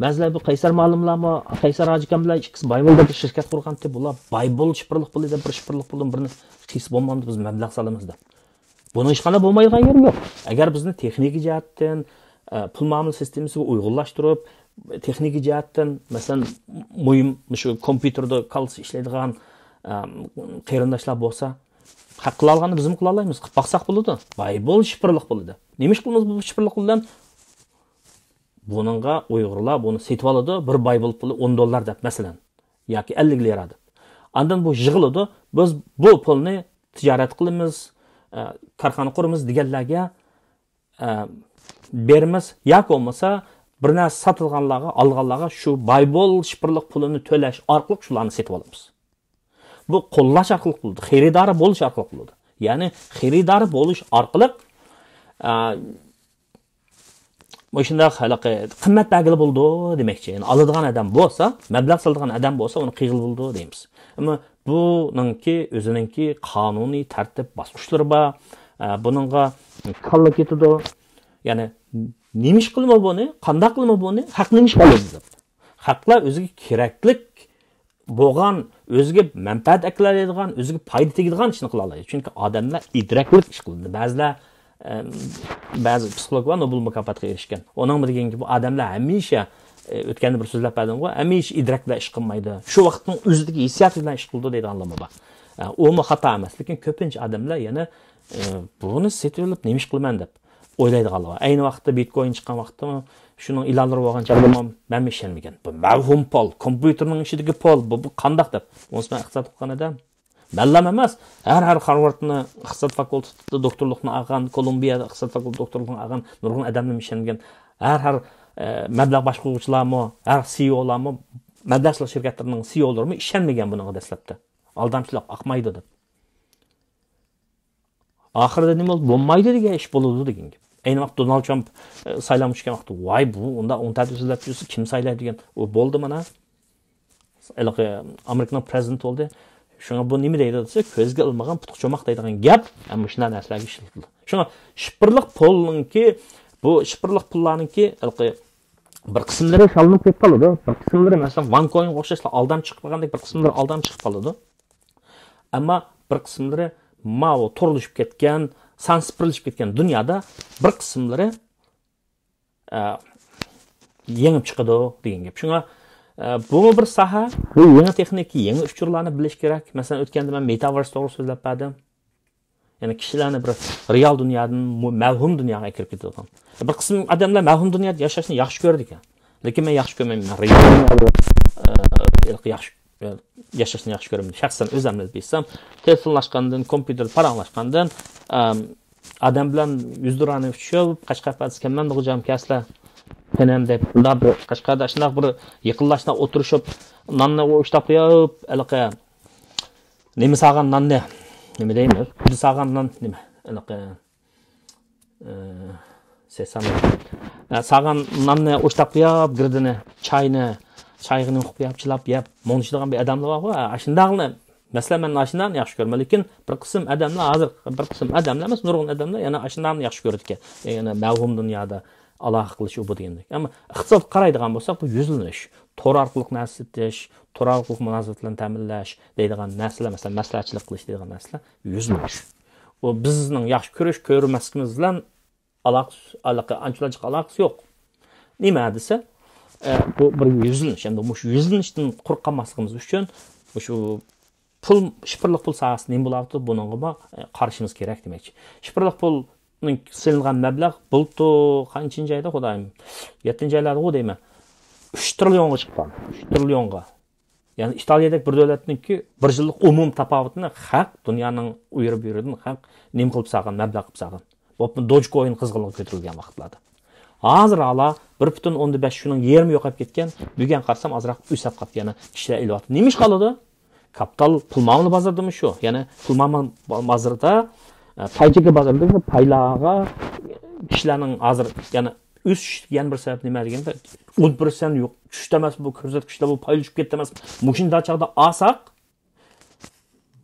بەزىلەر بۇ قەيسەر مۇئەللىملارمۇ، قەيسەر ھاجىكام بىلەن ئىككىسى باي بولدى، بىر شىركەت قۇرغانتى، بۇلار باي بول، شىفىرلىق پۇلى دەپ، بىر شىفىرلىق پۇلدىن بىرنى قىيسا بولمامدۇ، بىز مەبلەغ سالىمىز دەپ. بۇنىڭ ھېچقانداق بولمايدىغان يېرى يوق. ئەگەر بىزنى تېخنىكا جەھەتتىن، ئە، پۇل مۇئامىلە سىستېمىسىغا ئۇيغۇنلاشتۇرۇپ، تېخنىكا جەھەتتىن، مەسىلەن، مۇھىم، مۇشۇ كومپيۇتېردا كالتىس ئىشلەيدىغان، ئە، قېرىنداشلار بولسا، خەق قىلالايدىغاننى بىزمۇ قىلالايمىز، قىلىپ باقساق بولىدۇ. باي بول، شىفىرلىق پۇلى دەپ. نېمە ئىش قىلىمىز بۇ شىفىرلىق پۇل بىلەن؟ بۇنىڭغا ئۇيغۇرلار بۇنى سېتىۋالىدۇ، بىر باي بول پۇلى ئون دوللار دەپ، مەسىلەن، ياكى ئەللىك لىرا دەپ. ئاندىن بۇ يىغىلىدۇ، بىز بۇ پۇلنى تىجارەت قىلىمىز، ئە، كارخانا قۇرىمىز دېگەنلەرگە، ئە، بېرىمىز ياكى بولمىسا بىر نەرسە ساتىدىغانلارغا، ئالغانلارغا شۇ باي بول شىفىرلىق پۇلىنى تۆلەش ئارقىلىق شۇلارنى سېتىۋالىمىز. بۇ قوللاش ئارقىلىق بولىدۇ، خېرىدارى بولۇش ئارقىلىق بولىدۇ. يەنى خېرىدارى بولۇش ئارقىلىق، ئە، مۇشۇنداق ھېلىقى قىممەت بەرگىلى بولىدۇ دېمەكچى. يەنى ئالىدىغان ئادەم بولسا، مەبلەغ سالىدىغان ئادەم بولسا، ئۇنى قىلغىلى بولىدۇ دەيمىز. ئەمما بۇنىڭكى ئۆزىنىڭكى قانۇنىي تەرتىپ باسقۇچلىرى بار. ئە، بۇنىڭغا كاللا كېتىدۇ. يەنى نېمە ئىش قىلىمۇ بۇنى، قانداق قىلىمۇ بۇنى، خەق نېمە ئىش قىلىدۇ دەپ. خەقلەر ئۆزىگە كېرەكلىك بولغان، ئۆزىگە مەنپەئەت ئەكىلەلەيدىغان، ئۆزىگە پايدا تېگىدىغان ئىشنى قىلالايدۇ. چۈنكى ئادەملەر ئىدراكلىق ئىش قىلىدۇ. بەزىلەر، ئەم، بەزى پسىخولوگ بار، نوبېل مۇكاپاتىغا ئېرىشكەن. ئۇنىڭمۇ دېگەنكى بۇ ئادەملەر ھەمىشە، ئە، ئۆتكەندە بىر سۆزلەپ بەردىمغۇ، ھەمىشە ئىدراك بىلەن ئىش قىلمايدۇ. شۇ ۋاقىتنىڭ ئۆزىدىكى ھېسسىياتى بىلەن ئىش قىلىدۇ دەيدىغانلارمۇ بار. ئە، ئۇمۇ خاتا ئەمەس، لېكىن كۆپىنچە ئادەملەر يەنە، ئە، بۇنى سېتىۋېلىپ نېمە ئىش قىلىمەن دەپ ئويلايدىغانلار بار. ئەينى ۋاقىتتا بىتكوين چىققان ۋاقىتتا شۇنىڭ ئېلانلىرى بولغان چاغدا مەنمۇ ئىشەنمىگەن. بۇ مەۋھۇم پۇل، كومپيۇتېرنىڭ ئىچىدىكى پۇل، بۇ، بۇ قانداق دەپ. ئۇنىسى مەن ئىقتىساد ئوقۇغان ئادەم. مەنلەم ئەمەس، ھەر، ھەر خارۋاردنى ئىقتىساد فاكۇلتېتىدا دوكتورلۇقنى ئالغان، كولومبىيەدە ئىقتىساد فاكۇلتېتىدا دوكتورلۇقنى ئالغان نۇرغۇن ئادەملەرمۇ ئىشەنمىگەن. ھەر، ھەر، ئە، مەبلەغ باشقۇرغۇچىلارمۇ، ھەر سىئىئولارمۇ، مەبلەغ سالغان شىركەتلەرنىڭ سىئىئولىرىمۇ ئىشەنمىگەن بۇنىڭغا دەسلەپتە. ئالدامچىلىق ئاقمايدۇ دەپ. ئاخىرىدا نېمە بولدى؟ بولمايدۇ دېگەن ئىش بولىدۇ دېگەن گەپ. ئەينى ۋاقىتتا دونالد ترامپ، ئە، سايلامغا چۈشكەن ۋاقىتتا، ۋاي، بۇ ئۇنداق ئوڭ تەتۈر سۆزلەپ يۈرسە كىم سايلايدۇ دېگەن. ئۇ بولدى مانا. ھېلىقى ئامېرىكىنىڭ پرېزىدېنتى بولدى. شۇڭا بۇ نېمە دەيدۇ دېسە، كۆزگە ئىلمىغان پۇتقا چوماق دەيدىغان گەپ. ھەم مۇشۇنداق نەرسىلەرگە ئىشلىتىلىدۇ. شۇڭا شىفىرلىق پۇلنىڭكى، بۇ شىفىرلىق پۇللارنىڭكى ھېلىقى بىر قىسىملىرى شاللىنىپ كېتىپ قالىدۇ. بىر قىسىملىرى، مەسىلەن، ۋانكوينغا ئوخشاشلا ئالدام چىقىپ قالغاندەك بىر قىسىملىرى ئالدام چىقىپ قالىدۇ. ئەمما بىر قىسىملىرى ماۋۇ تورلىشىپ كەتكەن، سانسىپىرلىشىپ كەتكەن دۇنيادا بىر قىسىملىرى، ئە، يېڭىپ چىقىدۇ دېگەن گەپ. شۇڭا، ئە، بۇمۇ بىر ساھە، بۇ يېڭى تېخنىكا، يېڭى ئۇچۇرلارنى بىلىش كېرەك. مەسىلەن، ئۆتكەندە مەن مېتاۋېرس توغرىسىدا سۆزلەپ بەردىم. يەنى كىشىلەرنى بىر رېئال دۇنيادىن مۇ-، مەۋھۇم دۇنياغا ئەكىرىپ كېتىدىغان. بىر قىسىم ئادەملەر مەۋھۇم دۇنيادا ياشاشنى ياخشى كۆرىدىكەن. لېكىن مەن ياخشى كۆرمەيمەن. مەن رېئال دۇنيادا، ئە، ياخشى، ئە، ياشاشنى ياخشى كۆرىمەن. شەخسەن ئۆزۈمنى ئېلىپ ئېيتسام، تېلېفونلاشقاندىن، كومپيۇتېردا پاراڭلاشقاندىن، ئەم، ئادەم بىلەن يۈزتۇرانە ئۇچۇشۇپ، «قەشقەر پەتىسى كەممەن بۇغجام كەسلە پەنەم» دەپ، بۇنداق بىر قەشقەردە شۇنداق بىر يېقىنلاشنا ئولتۇرۇشۇپ، ناننى ئۇشتاپ قويۇپ، ھېلىقى نېمە سالغان ناننى، نېمە دەيمىز؟ كۈدە سالغان نان نېمە؟ ھېلىقى، ئى، سېسام. ئە، سالغان ناننى ئۇشتاپ قويۇپ، گىردىنى، چاينى، چايغا نېمە قىلىپ قويۇپ، چىلاپ يەپ، مۇڭدىشىدىغان بىر ئادەملەر بارغۇ. ئە، ئاشۇنداقنى، مەسىلەن، مەن ئاشۇنداقنى ياخشى كۆرىمەن، لېكىن بىر قىسىم ئادەملەر ھازىر، بىر قىسىم ئادەملەر ئەمەس، نۇرغۇن ئادەملەر يەنە ئاشۇنداقنى ياخشى كۆرىدىكەن. يەنە مەۋھۇم دۇنيادا ئالاقە قىلىش ئۇ بۇ دېگەندەك. ئەمما ئىقتىسادقا قارايدىغان بولساق، بۇ يۈزلىنىش، تور ئارقىلىق نەرسە سېتىش، تور ئارقىلىق مۇناسىۋەتلەرنى تەمىنلەش دەيدىغان نەرسىلەر، مەسىلەن، مەسلىھەتچىلىك قىلىش دەيدىغان نەرسىلەر يۈزلىنىش. ئۇ بىزنىڭ ياخشى كۆرۈش، كۆرمەسلىكىمىز بىلەن ئالاقىسى، ئالاقە، ئانچىلانچە ئالاقىسى يوق. نېمە دېسە، ئە، بۇ بىر يۈزلىنىش. ئەمدى مۇشۇ يۈزلىنىشتىن قۇرۇق قالماسلىقىمىز ئۈچۈن مۇشۇ پۇل، شىفىرلىق پۇل ساھەسى نېمە بولاۋاتىدۇ، بۇنىڭغىمۇ، ئە، قارىشىمىز كېرەك دېمەكچى. شىفىرلىق پۇلنىڭ سېلىنغان مەبلەغ بۇلتۇر قانچىنچى ئايدا، خۇدايىم، يەتتىنچى ئايلاردىغۇ دەيمەن، ئۈچ تىرىليونغا چىققان. ئۈچ تىرىليونغا. يەنى ئىتالىيەدەك بىر دۆلەتنىڭكى بىر يىللىق ئومۇمىي تاپاۋىتىنى خەق، دۇنيانىڭ ئۇ يېرى بۇ يېرىدىن خەق نېمە قىلىپ سالغان، مەبلەغ قىلىپ سالغان. بولۇپمۇ دوجكوين قىزغىنلىقى كۆتۈرۈلگەن ۋاقىتلاردا. ھازىر ھالا بىر پۈتۈن ئوندىن بەش، شۇنىڭ يېرىمى يوقاپ كەتكەن، بۈگۈن قارىسام ئازراق ئۆسۈپ قاپتۇ، يەنە كىشىلەر ئېلىۋاتىدۇ. نېمە ئىش قالىدۇ؟ كاپىتال پۇل مۇئامىلە بازىرىدىمۇ شۇ؟ يەنە پۇل مۇئامىلە بازىرىدا، ئە، پاي چېكى بازىرىدا پايلارغا كىشىلەرنىڭ ھازىر يەنە ئۆسۈش يەنە بىر سەۋەب نېمە دېگەندە، ئون پىرسەنت يوق، چۈشتى ئەمەس بۇ كۆرسەتكۈچلەر، بۇ پاي چۈشۈپ كەتتى ئەمەس. مۇشۇنداق چاغدا ئالساق،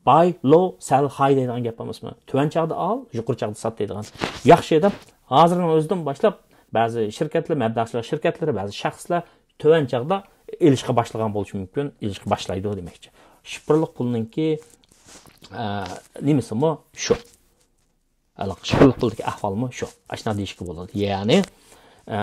باي لو، سەل ھاي دەيدىغان گەپ ئەمەسمۇ؟ تۆۋەن چاغدا ئال، يۇقىرى چاغدا سات دەيدىغان. ياخشى دەپ، ھازىرنىڭ ئۆزىدىن باشلاپ، بەزى شىركەتلەر، مەبلەغچىلەر شىركەتلىرى، بەزى شەخسلەر تۆۋەن چاغدا ئېلىشقا باشلىغان بولۇشى مۇمكىن، ئېلىشقا باشلايدۇ دېمەكچى. شىفىرلىق پۇلنىڭكى، ئە، نېمىسىمۇ شۇ. ھېلىقى شىفىرلىق پۇلدىكى ئەھۋالمۇ شۇ. ئاشۇنداق دېيىشكە بولىدۇ. يەنى، ئە،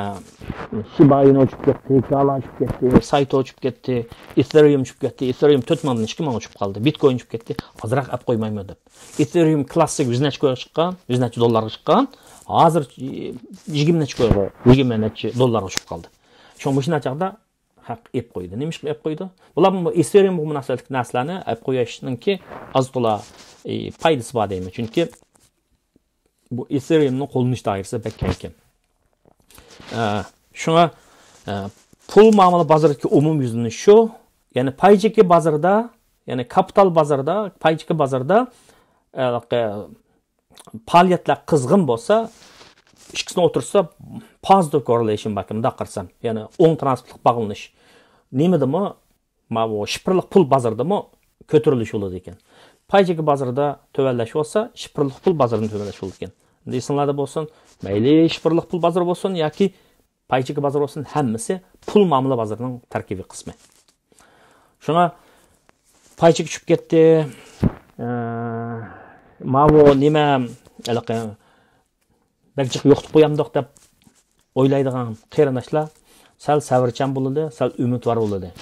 شىبا ئىنۇ چۈشۈپ كەتتى، كالا چۈشۈپ كەتتى، سايتو چۈشۈپ كەتتى، ئېثېرىيۇم چۈشۈپ كەتتى، ئېثېرىيۇم تۆت مىڭدىن ئىككى مىڭغا چۈشۈپ قالدى، بىتكوين چۈشۈپ كەتتى، ئازراق ئەپ قويمايمۇ دەپ. ئېثېرىيۇم كلاسسىك يۈز نەچچە كويغا چىققان، يۈز نەچچە دوللارغا چىققان، ھازىر يىگىرمە نەچچە كويغا، يىگىرمە نەچچە دوللارغا چۈشۈپ قالدى. شۇڭا مۇشۇنداق چاغدا ھەق ئېپ قويدى. نېمىشقا ئېپ قويدى؟ بۇلار بۇ ئېثېرىيۇمغا مۇناسىۋەتلىك نەرسىلەرنى ئېپ قويۇشنىڭكى ئاز تولا، ئى، پايدىسى بار دەيمەن. چۈنكى بۇ ئېثېرىيۇمنىڭ قوللىنىش دائىرىسى بەك كەڭكىن. ئە، شۇڭا، ئە، پۇل مۇئامىلە بازىرىدىكى ئومۇميۈزلىنىش شۇ. يەنى پاي چېكى بازىرىدا، يەنى كاپىتال بازىرىدا، پاي چېكى بازىرىدا، ئە، پائالىيەتلەر قىزغىن بولسا، ئىككىسىنى ئوتتۇرىسىدا پازىتىپ كوررېلېيشن باركەن، مۇنداق قارىسام. يەنى ئوڭ تىرانسپورتلۇق باغلىنىش. نېمىدىمۇ، ماۋۇ شىفىرلىق پۇل بازىرىدىمۇ كۆتۈرۈلۈش بولىدىكەن. پاي چېكى بازىرىدا تۆۋەنلەش بولسا، شىفىرلىق پۇل بازىرىدا تۆۋەنلەش بولىدىكەن. ئېسىڭلاردا بولسۇن، مەيلى شىفىرلىق پۇل بازىرى بولسۇن ياكى پاي چېكى بازىرى بولسۇن، ھەممىسى پۇل مۇئامىلە بازىرىنىڭ تەركىبىي قىسمى. شۇڭا پاي چېكى چۈشۈپ كەتتى. ئە، ماۋۇ نېمە، ھېلىقى بەك جىق يوقىتىپ قويامدۇق دەپ ئويلايدىغان قېرىنداشلار سەل سەۋرچان بولىدۇ، سەل ئۈمىدۋار بولىدۇ.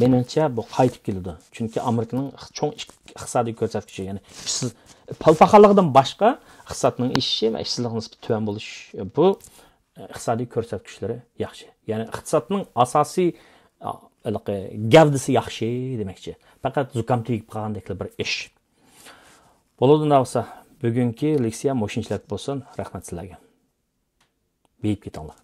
مېنىڭچە بۇ قايتىپ كېلىدۇ. چۈنكى ئامېرىكىنىڭ چوڭ ئىق-، ئىقتىسادىي كۆرسەتكۈچى، يەنى ئىشسىز، پالاقانلىقىدىن باشقا ئىقتىسادنىڭ ئېشىشى ۋە ئىشسىزلىق نىسبىتى تۆۋەن بولۇش، بۇ ئىقتىسادىي كۆرسەتكۈچلىرى ياخشى. يەنى ئىقتىسادنىڭ ئاساسىي، ئا، ھېلىقى گەۋدىسى ياخشى دېمەكچى. پەقەت زۇكام تېگىپ قالغاندەكلا بىر ئىش. بولىدۇ، ئۇنداق بولسا، بۈگۈنكى لېكسىيە مۇشۇنچىلىك بولسۇن. رەھمەت سىلەرگە. بېيىپ كېتىڭلار.